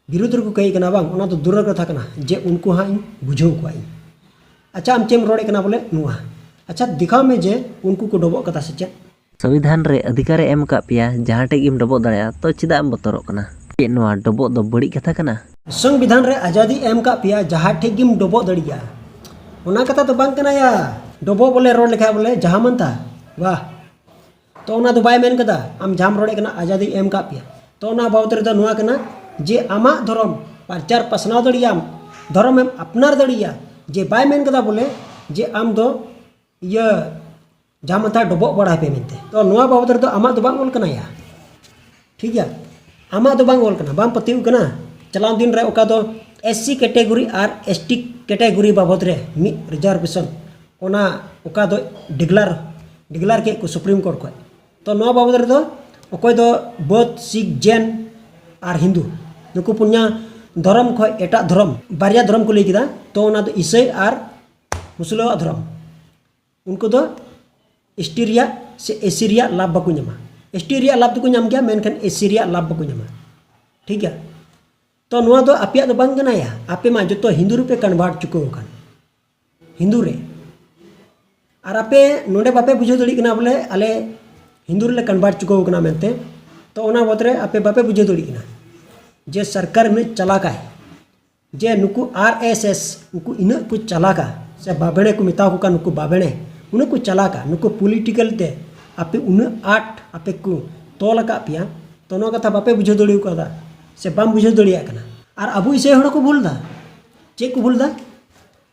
ᱵᱤᱨᱩᱫᱷ ᱨᱮᱠᱚ ᱠᱟᱹᱭ ᱠᱟᱱᱟ ᱵᱟᱝ, ᱚᱱᱟ ᱫᱚ ᱫᱩᱨᱟᱹᱨ ᱠᱟᱛᱷᱟ ᱠᱟᱱᱟ ᱡᱮ ᱩᱱᱠᱩ ᱦᱟᱸᱜ ᱤᱧ ᱵᱩᱡᱷᱟᱹᱣ ᱠᱚᱣᱟ ᱤᱧ᱾ ᱟᱪᱪᱷᱟ, ᱟᱢ ᱪᱮᱫ ᱮᱢ ᱨᱚᱲᱮᱫ ᱠᱟᱱᱟ ᱵᱚᱞᱮ ᱱᱚᱣᱟ? ᱟᱪᱪᱷᱟ, ᱫᱮᱠᱷᱟᱣ ᱢᱮ ᱡᱮ ᱩᱱᱠᱩ ᱠᱚ ᱰᱚᱵᱚᱜ ᱠᱟᱫᱟ ᱥᱮ ᱪᱮᱫ? ᱥᱚᱝᱵᱤᱫᱷᱟᱱ ᱨᱮ ᱚᱫᱷᱤᱠᱟᱨ ᱮ ᱮᱢ ᱟᱠᱟᱫ ᱯᱮᱭᱟ, ᱡᱟᱦᱟᱸ ᱴᱷᱮᱡ ᱜᱮᱢ ᱰᱚᱵᱚᱜ ᱫᱟᱲᱮᱭᱟᱜᱼᱟ, ᱛᱚ ᱪᱮᱫᱟᱜ ᱮᱢ ᱵᱚᱛᱚᱨᱚᱜ ᱠᱟᱱᱟ? ᱪᱮᱫ ᱱᱚᱣᱟ ᱰᱚᱵᱚᱜ ᱫᱚ ᱵᱟᱹᱲᱤᱡ ᱠᱟᱛᱷᱟ ᱠᱟᱱᱟ? ᱥᱚᱝᱵᱤᱫᱷᱟᱱ ᱨᱮ ᱟᱡᱟᱫᱤ ᱮᱢ ᱟᱠᱟᱫ ᱯᱮᱭᱟ, ᱡᱟᱦᱟᱸ ᱴᱷᱮᱡ ᱜᱮᱢ ᱰᱚᱵᱚᱜ ᱫᱟᱲᱮᱭᱟᱜᱼᱟ, ᱚᱱᱟ ᱠᱟᱛᱷᱟ ᱫᱚ ᱵᱟᱝ ᱠᱟᱱᱟ ᱭᱟ᱾ ᱰᱚᱵᱚᱜ ᱵᱚᱞᱮ ᱨᱚᱲ ᱞᱮᱠᱷᱟᱡ ᱵᱚᱞᱮ ᱡᱟᱦᱟᱸ ᱢᱟᱱᱛᱟ, ᱵᱟᱦ᱾ ᱛᱚ ᱚᱱᱟ ᱫᱚ ᱵᱟᱭ ᱢᱮᱱ ᱠᱟᱫᱟ, ᱟᱢ ᱡᱟᱦᱟᱸᱢ ᱨᱚᱲᱮᱫ ᱠᱟᱱᱟ ᱟᱡᱟᱫᱤ ᱮᱢ ᱟᱠᱟᱫ ᱯᱮᱭᱟ᱾ ᱛᱚ ᱚᱱᱟ ᱵᱟᱵᱚᱫ ᱨᱮᱫᱚ ᱱᱚᱣᱟ ᱠᱟᱱᱟ ᱡᱮ ᱟᱢᱟᱜ ᱫᱷᱚᱨᱚᱢ ᱯᱨᱚᱪᱟᱨ ᱯᱟᱥᱱᱟᱣ ᱫᱟᱲᱮᱭᱟᱜ ᱟᱢ, ᱫᱷᱚᱨᱚᱢ ᱮᱢ ᱟᱯᱱᱟᱨ ᱫᱟᱲᱮᱭᱟᱜᱼᱟ, ᱡᱮ ᱵᱟᱭ ᱢᱮᱱ ᱠᱟᱫᱟ ᱵᱚᱞᱮ ᱡᱮ ᱟᱢ ᱫᱚ ᱤᱭᱟᱹ ᱡᱟᱦᱟᱸ ᱢᱟᱱᱛᱟ ᱰᱚᱵᱚᱜ ᱵᱟᱲᱟᱭ ᱯᱮ ᱢᱮᱱᱛᱮ᱾ ᱛᱚ ᱱᱚᱣᱟ ᱵᱟᱵᱚᱫ ᱨᱮᱫᱚ ᱟᱢᱟᱜ ᱫᱚ ᱵᱟᱝ ᱚᱞ ᱠᱟᱱᱟ ᱭᱟ, ᱴᱷᱤᱠ ᱜᱮᱭᱟ? ᱟᱢᱟᱜ ᱫᱚ ᱵᱟᱝ ᱚᱞ ᱠᱟᱱᱟ, ᱵᱟᱢ ᱯᱟᱹᱛᱭᱟᱹᱣ ᱠᱟᱱᱟ᱾ ᱪᱟᱞᱟᱣ ᱫᱤᱱ ᱨᱮ ᱚᱠᱟ ᱫᱚ ᱮᱥ ᱥᱤ ᱠᱮᱴᱮᱜᱚᱨᱤ ᱟᱨ ᱮᱥ ᱴᱤ ᱠᱮᱴᱮᱜᱚᱨᱤ ᱵᱟᱵᱚᱫ ᱨᱮ ᱢᱤᱫ ᱨᱤᱡᱟᱨᱵᱷᱮᱥᱚᱱ, ᱚᱱᱟ ᱚᱠᱟ ᱫᱚ ᱰᱤᱜᱽᱞᱟᱨ, ᱰᱤᱜᱽᱞᱟᱨ ᱠᱮᱫ ᱠᱚ ᱥᱩᱯᱨᱤᱢ ᱠᱳᱨᱴ ᱠᱷᱚᱱ᱾ ᱛᱚ ᱱᱚᱣᱟ ᱵᱟᱵᱚᱫ ᱨᱮᱫᱚ ᱚᱠᱚᱭ ᱫᱚ ᱵᱳᱫᱷ, ᱥᱤᱠᱷ, ᱡᱮᱱ ᱟᱨ ᱦᱤᱱᱫᱩ, ᱱᱩᱠᱩ ᱯᱩᱱᱭᱟ ᱫᱷᱚᱨᱚᱢ ᱠᱷᱚᱱ ᱮᱴᱟᱜ ᱫᱷᱚᱨᱚᱢ, ᱵᱟᱨᱭᱟ ᱫᱷᱚᱨᱚᱢ ᱠᱚ ᱞᱟᱹᱭ ᱠᱮᱫᱟ, ᱛᱚ ᱚᱱᱟ ᱫᱚ ᱤᱥᱟᱹᱭ ᱟᱨ ᱢᱩᱥᱞᱟᱹᱣᱟᱜ ᱫᱷᱚᱨᱚᱢ᱾ ᱩᱱᱠᱩ ᱫᱚ ᱮᱥ ᱴᱤ ᱨᱮᱭᱟᱜ ᱥᱮ ᱮᱥ ᱥᱤ ᱨᱮᱭᱟᱜ ᱞᱟᱵᱷ ᱵᱟᱠᱚ ᱧᱟᱢᱟ᱾ ᱮᱥ ᱴᱤ ᱨᱮᱭᱟᱜ ᱞᱟᱵᱷ ᱫᱚᱠᱚ ᱧᱟᱢ ᱜᱮᱭᱟ, ᱢᱮᱱᱠᱷᱟᱱ ᱮᱥ ᱥᱤ ᱨᱮᱭᱟᱜ ᱞᱟᱵᱷ ᱵᱟᱠᱚ ᱧᱟᱢᱟ᱾ ᱴᱷᱤᱠ ᱜᱮᱭᱟ? ᱛᱚ ᱱᱚᱣᱟ ᱫᱚ ᱟᱯᱮᱭᱟᱜ ᱫᱚ ᱵᱟᱝ ᱠᱟᱱᱟ ᱭᱟ, ᱟᱯᱮ ᱢᱟ ᱡᱚᱛᱚ ᱦᱤᱱᱫᱩ ᱨᱮᱯᱮ convert ᱪᱩᱠᱟᱹᱣ ᱟᱠᱟᱱ, ᱦᱤᱱᱫᱩ ᱨᱮ᱾ ᱟᱨ ᱟᱯᱮ ᱱᱚᱰᱮ ᱵᱟᱯᱮ ᱵᱩᱡᱷᱟᱹᱣ ᱫᱟᱲᱮᱭᱟᱜ ᱠᱟᱱᱟ ᱵᱚᱞᱮ ᱟᱞᱮ ᱦᱤᱱᱫᱩ ᱨᱮᱞᱮ ᱠᱚᱱᱵᱷᱟᱨᱴ ᱪᱩᱠᱟᱹᱣ ᱠᱟᱱᱟ ᱢᱮᱱᱛᱮ᱾ ᱛᱚ ᱚᱱᱟ ᱵᱟᱵᱚᱫ ᱨᱮ ᱟᱯᱮ ᱵᱟᱯᱮ ᱵᱩᱡᱷᱟᱹᱣ ᱫᱟᱲᱮᱭᱟᱜ ᱠᱟᱱᱟ ᱡᱮ ᱥᱚᱨᱠᱟᱨ ᱩᱱᱟᱹᱜ ᱪᱟᱞᱟᱠᱟᱭ, ᱡᱮ ᱱᱩᱠᱩ ᱟᱨ ᱮᱥ ᱮᱥ ᱩᱱᱠᱩ ᱤᱱᱟᱹᱜ ᱠᱚ ᱪᱟᱞᱟᱠᱟ, ᱥᱮ ᱵᱟᱵᱮᱲᱮ ᱠᱚ ᱢᱮᱛᱟ ᱠᱚ ᱠᱟᱱ, ᱱᱩᱠᱩ ᱵᱟᱵᱮᱲᱮ, ᱩᱱᱟᱹᱜ ᱠᱚ ᱪᱟᱞᱟᱠᱟ, ᱱᱩᱠᱩ ᱯᱚᱞᱤᱴᱤᱠᱮᱞ ᱛᱮ ᱟᱯᱮ ᱩᱱᱟᱹᱜ ᱟᱸᱴ ᱟᱯᱮ ᱠᱚ ᱛᱚᱞ ᱟᱠᱟᱫ ᱯᱮᱭᱟ᱾ ᱛᱚ ᱱᱚᱣᱟ ᱠᱟᱛᱷᱟ ᱵᱟᱯᱮ ᱵᱩᱡᱷᱟᱹᱣ ᱫᱟᱲᱮ ᱠᱟᱣᱫᱟ ᱥᱮ ᱵᱟᱢ ᱵᱩᱡᱷᱟᱹᱣ ᱫᱟᱲᱮᱭᱟᱜ ᱠᱟᱱᱟ᱾ ᱟᱨ ᱟᱵᱚ ᱤᱥᱟᱹᱭ ᱦᱚᱲ ᱦᱚᱸᱠᱚ ᱵᱷᱩᱞ ᱫᱟ᱾ ᱪᱮᱫ ᱠᱚ ᱵᱷᱩᱞ ᱫᱟ?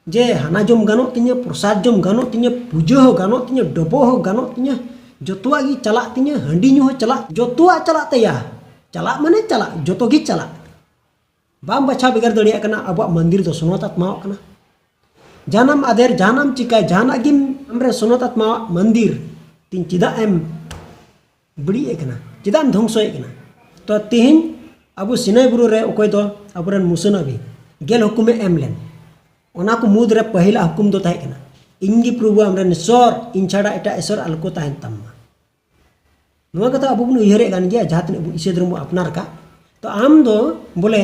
ᱡᱮ ᱦᱟᱱᱟ ᱡᱚᱢ ᱜᱟᱱᱚᱜ ᱛᱤᱧᱟᱹ, ᱯᱨᱚᱥᱟᱫ ᱡᱚᱢ ᱜᱟᱱᱚᱜ ᱛᱤᱧᱟᱹ, ᱯᱩᱡᱟᱹ ᱦᱚᱸ ᱜᱟᱱᱚᱜ ᱛᱤᱧᱟᱹ, ᱰᱚᱵᱚᱜ ᱦᱚᱸ ᱜᱟᱱᱚᱜ ᱛᱤᱧᱟᱹ, ᱡᱚᱛᱚᱣᱟᱜ ᱜᱮ ᱪᱟᱞᱟᱜ ᱛᱤᱧᱟᱹ, ᱦᱟᱺᱰᱤ ᱧᱩ ᱦᱚᱸ ᱪᱟᱞᱟᱜ, ᱡᱚᱛᱚᱣᱟᱜ ᱪᱟᱞᱟᱜ ᱛᱟᱭᱟ᱾ ᱪᱟᱞᱟᱜ ᱢᱟᱱᱮ ᱪᱟᱞᱟᱜ, ᱡᱚᱛᱚ ᱜᱮ ᱪᱟᱞᱟᱜ᱾ ᱵᱟᱢ ᱵᱟᱪᱷᱟᱣ ᱵᱷᱮᱜᱟᱨ ᱫᱟᱲᱮᱭᱟᱜ ᱠᱟᱱᱟ ᱟᱵᱚᱣᱟᱜ ᱢᱚᱱᱫᱤᱨ ᱫᱚ ᱥᱚᱱᱚᱛ ᱟᱛᱢᱟᱣᱟᱜ ᱠᱟᱱᱟ᱾ ᱡᱟᱦᱟᱱᱟᱢ ᱟᱫᱮᱨ, ᱡᱟᱦᱟᱱᱟᱢ ᱪᱤᱠᱟᱭ, ᱡᱟᱦᱟᱱᱟᱜ ᱜᱮᱢ ᱟᱢᱨᱮ ᱥᱚᱱᱚᱛ ᱟᱛᱢᱟᱣᱟᱜ ᱢᱚᱱᱫᱤᱨ ᱛᱤᱧ ᱪᱮᱫᱟᱜ ᱮᱢ ᱵᱟᱹᱲᱤᱡ ᱮ ᱠᱟᱱᱟ, ᱪᱮᱫᱟᱜ ᱮᱢ ᱫᱷᱚᱝᱥᱚᱭᱮᱫ ᱠᱟᱱᱟ? ᱛᱚ ᱛᱮᱦᱮᱧ ᱟᱵᱚ ᱥᱤᱱᱟᱹᱭ ᱵᱩᱨᱩ ᱨᱮ ᱚᱠᱚᱭ ᱫᱚ ᱟᱵᱚᱨᱮᱱ ᱢᱩᱥᱟᱹ ᱱᱟᱵᱤ ᱜᱮᱞ ᱦᱩᱠᱩᱢᱮ ᱮᱢ ᱞᱮᱱ, ᱚᱱᱟ ᱠᱚ ᱢᱩᱫᱽ ᱨᱮ ᱯᱟᱹᱦᱤᱞᱟᱜ ᱦᱩᱠᱩᱢ ᱫᱚ ᱛᱟᱦᱮᱸ ᱠᱟᱱᱟ, "ᱤᱧ ᱜᱮ ᱯᱨᱚᱵᱷᱩ ᱟᱢᱨᱮᱱ ᱤᱥᱚᱨ, ᱤᱧ ᱪᱷᱟᱲᱟ ᱮᱴᱟᱜ ᱤᱥᱚᱨ ᱟᱞᱚ ᱠᱚ ᱛᱟᱦᱮᱱ ᱛᱟᱢ ᱢᱟ᱾" ᱱᱚᱣᱟ ᱠᱟᱛᱷᱟ ᱟᱵᱚ ᱵᱚᱱ ᱩᱭᱦᱟᱹᱨᱮᱫ ᱠᱟᱱ ᱜᱮᱭᱟ, ᱡᱟᱦᱟᱸ ᱛᱤᱱᱟᱹᱜ ᱵᱚᱱ ᱤᱥᱟᱹᱭ ᱫᱷᱚᱨᱚᱢ ᱵᱚᱱ ᱟᱯᱱᱟᱨ ᱟᱠᱟᱫ᱾ ᱛᱚ ᱟᱢ ᱫᱚ ᱵᱚᱞᱮ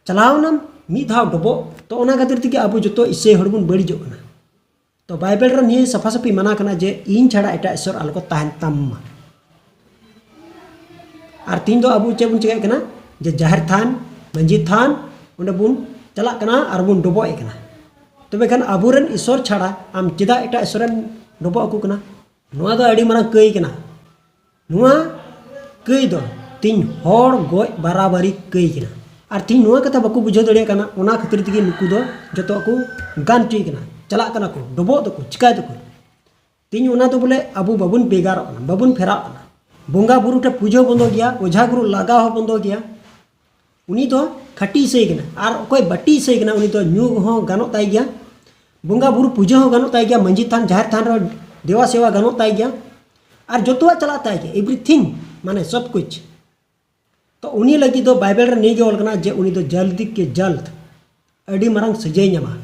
ᱪᱟᱞᱟᱣᱱᱟᱢ, ᱢᱤᱫ ᱫᱷᱟᱣ ᱰᱚᱵᱚᱜ, ᱛᱚ ᱚᱱᱟ ᱠᱷᱟᱹᱛᱤᱨ ᱛᱮᱜᱮ ᱟᱵᱚ ᱡᱚᱛᱚ ᱤᱥᱟᱹᱭ ᱦᱚᱲ ᱵᱚᱱ ᱵᱟᱹᱲᱤᱡᱚᱜ ᱠᱟᱱᱟ᱾ ᱛᱚ ᱵᱟᱭᱵᱮᱞ ᱨᱮ ᱱᱤᱭᱟᱹ ᱥᱟᱯᱷᱟ ᱥᱟᱹᱯᱷᱤ ᱢᱟᱱᱟ ᱠᱟᱱᱟ ᱡᱮ ᱤᱧ ᱪᱷᱟᱲᱟ ᱮᱴᱟᱜ ᱤᱥᱚᱨ ᱟᱞᱚ ᱠᱚ ᱛᱟᱦᱮᱱ ᱛᱟᱢ ᱢᱟ᱾ ᱟᱨ ᱛᱤᱦᱤᱧ ᱫᱚ ᱟᱵᱚ ᱪᱮᱫ ᱵᱚᱱ ᱪᱮᱠᱟᱭᱮᱫ ᱠᱟᱱᱟ? ᱡᱮ ᱡᱟᱦᱮᱨ ᱛᱷᱟᱱ, ᱢᱟᱹᱡᱷᱤ ᱛᱷᱟᱱ, ᱚᱸᱰᱮ ᱵᱚᱱ ᱪᱟᱞᱟᱜ ᱠᱟᱱᱟ ᱟᱨ ᱵᱚᱱ ᱰᱚᱵᱚᱜ ᱮᱫ ᱠᱟᱱᱟ᱾ ᱛᱚᱵᱮ ᱠᱷᱟᱱ ᱟᱵᱚᱨᱮᱱ ᱤᱥᱚᱨ ᱪᱷᱟᱲᱟ ᱟᱢ ᱪᱮᱫᱟᱜ ᱮᱴᱟᱜ ᱤᱥᱚᱨᱮᱢ ᱰᱚᱵᱚᱜ ᱟᱠᱚ ᱠᱟᱱᱟ? ᱱᱚᱣᱟ ᱫᱚ ᱟᱹᱰᱤ ᱢᱟᱨᱟᱝ ᱠᱟᱹᱭ ᱠᱟᱱᱟ᱾ ᱱᱚᱣᱟ ᱠᱟᱹᱭ ᱫᱚ ᱛᱤᱦᱤᱧ ᱦᱚᱲ ᱜᱚᱡ ᱵᱟᱨᱟᱵᱟᱨᱤ ᱠᱟᱹᱭ ᱠᱟᱱᱟ᱾ ᱟᱨ ᱛᱤᱦᱤᱧ ᱱᱚᱣᱟ ᱠᱟᱛᱷᱟ ᱵᱟᱠᱚ ᱵᱩᱡᱷᱟᱹᱣ ᱫᱟᱲᱮᱭᱟᱜ ᱠᱟᱱᱟ, ᱚᱱᱟ ᱠᱷᱟᱹᱛᱤᱨ ᱛᱮᱜᱮ ᱱᱩᱠᱩ ᱫᱚ ᱡᱚᱛᱚ ᱠᱚ ᱜᱟᱱ ᱦᱚᱪᱚᱭ ᱠᱟᱱᱟ, ᱪᱟᱞᱟᱜ ᱠᱟᱱᱟ ᱠᱚ, ᱰᱚᱵᱚᱜ ᱫᱟᱠᱚ, ᱪᱤᱠᱟᱭ ᱫᱟᱠᱚ᱾ ᱛᱤᱦᱤᱧ ᱚᱱᱟ ᱫᱚ ᱵᱚᱞᱮ ᱟᱵᱚ ᱵᱟᱵᱚᱱ ᱵᱷᱮᱜᱟᱨᱚᱜ ᱠᱟᱱᱟ, ᱵᱟᱵᱚᱱ ᱯᱷᱮᱨᱟᱜ ᱠᱟᱱᱟ᱾ ᱵᱚᱸᱜᱟ ᱵᱩᱨᱩ ᱴᱷᱮᱱ ᱯᱩᱡᱟᱹ ᱵᱚᱱᱫᱚ ᱜᱮᱭᱟ, ᱚᱡᱷᱟ ᱜᱩᱨᱩ ᱞᱟᱜᱟᱣ ᱦᱚᱸ ᱵᱚᱱᱫᱚ ᱜᱮᱭᱟ᱾ ᱩᱱᱤ ᱫᱚ ᱠᱷᱟᱹᱴᱤ ᱤᱥᱟᱹᱭ ᱠᱟᱱᱟ᱾ ᱟᱨ ᱚᱠᱚᱭ ᱵᱟᱹᱴᱤ ᱤᱥᱟᱹᱭ ᱠᱟᱱᱟ, ᱩᱱᱤ ᱫᱚ ᱧᱩ ᱦᱚᱸ ᱜᱟᱱᱚᱜ ᱛᱟᱭ ᱜᱮᱭᱟ, ᱵᱚᱸᱜᱟ ᱵᱩᱨᱩ ᱯᱩᱡᱟᱹ ᱦᱚᱸ ᱜᱟᱱᱚᱜ ᱛᱟᱭ ᱜᱮᱭᱟ, ᱢᱟᱹᱡᱷᱤ ᱛᱷᱟᱱ, ᱡᱟᱦᱮᱨ ᱛᱷᱟᱱ ᱨᱮᱦᱚᱸ ᱫᱮᱣᱟ ᱥᱮᱣᱟ ᱜᱟᱱᱚᱜ ᱛᱟᱭ ᱜᱮᱭᱟ, ᱟᱨ ᱡᱚᱛᱚᱣᱟᱜ ᱪᱟᱞᱟᱜ ᱛᱟᱭ ᱜᱮᱭᱟ, ᱮᱵᱷᱨᱤᱛᱷᱤᱝ, ᱢᱟᱱᱮ ᱥᱚᱵ ᱠᱩᱪ᱾ ᱛᱚ ᱩᱱᱤ ᱞᱟᱹᱜᱤᱫ ᱫᱚ ᱵᱟᱭᱵᱮᱞ ᱨᱮ ᱱᱤᱭᱟᱹ ᱜᱮ ᱚᱞ ᱠᱟᱱᱟ ᱡᱮ ᱩᱱᱤ ᱫᱚ ᱡᱟᱞᱫᱤ ᱠᱮ ᱡᱟᱞᱫ, ᱟᱹᱰᱤ ᱢᱟᱨᱟᱝ ᱥᱟᱹᱡᱟᱹᱭ ᱧᱟᱢᱟ᱾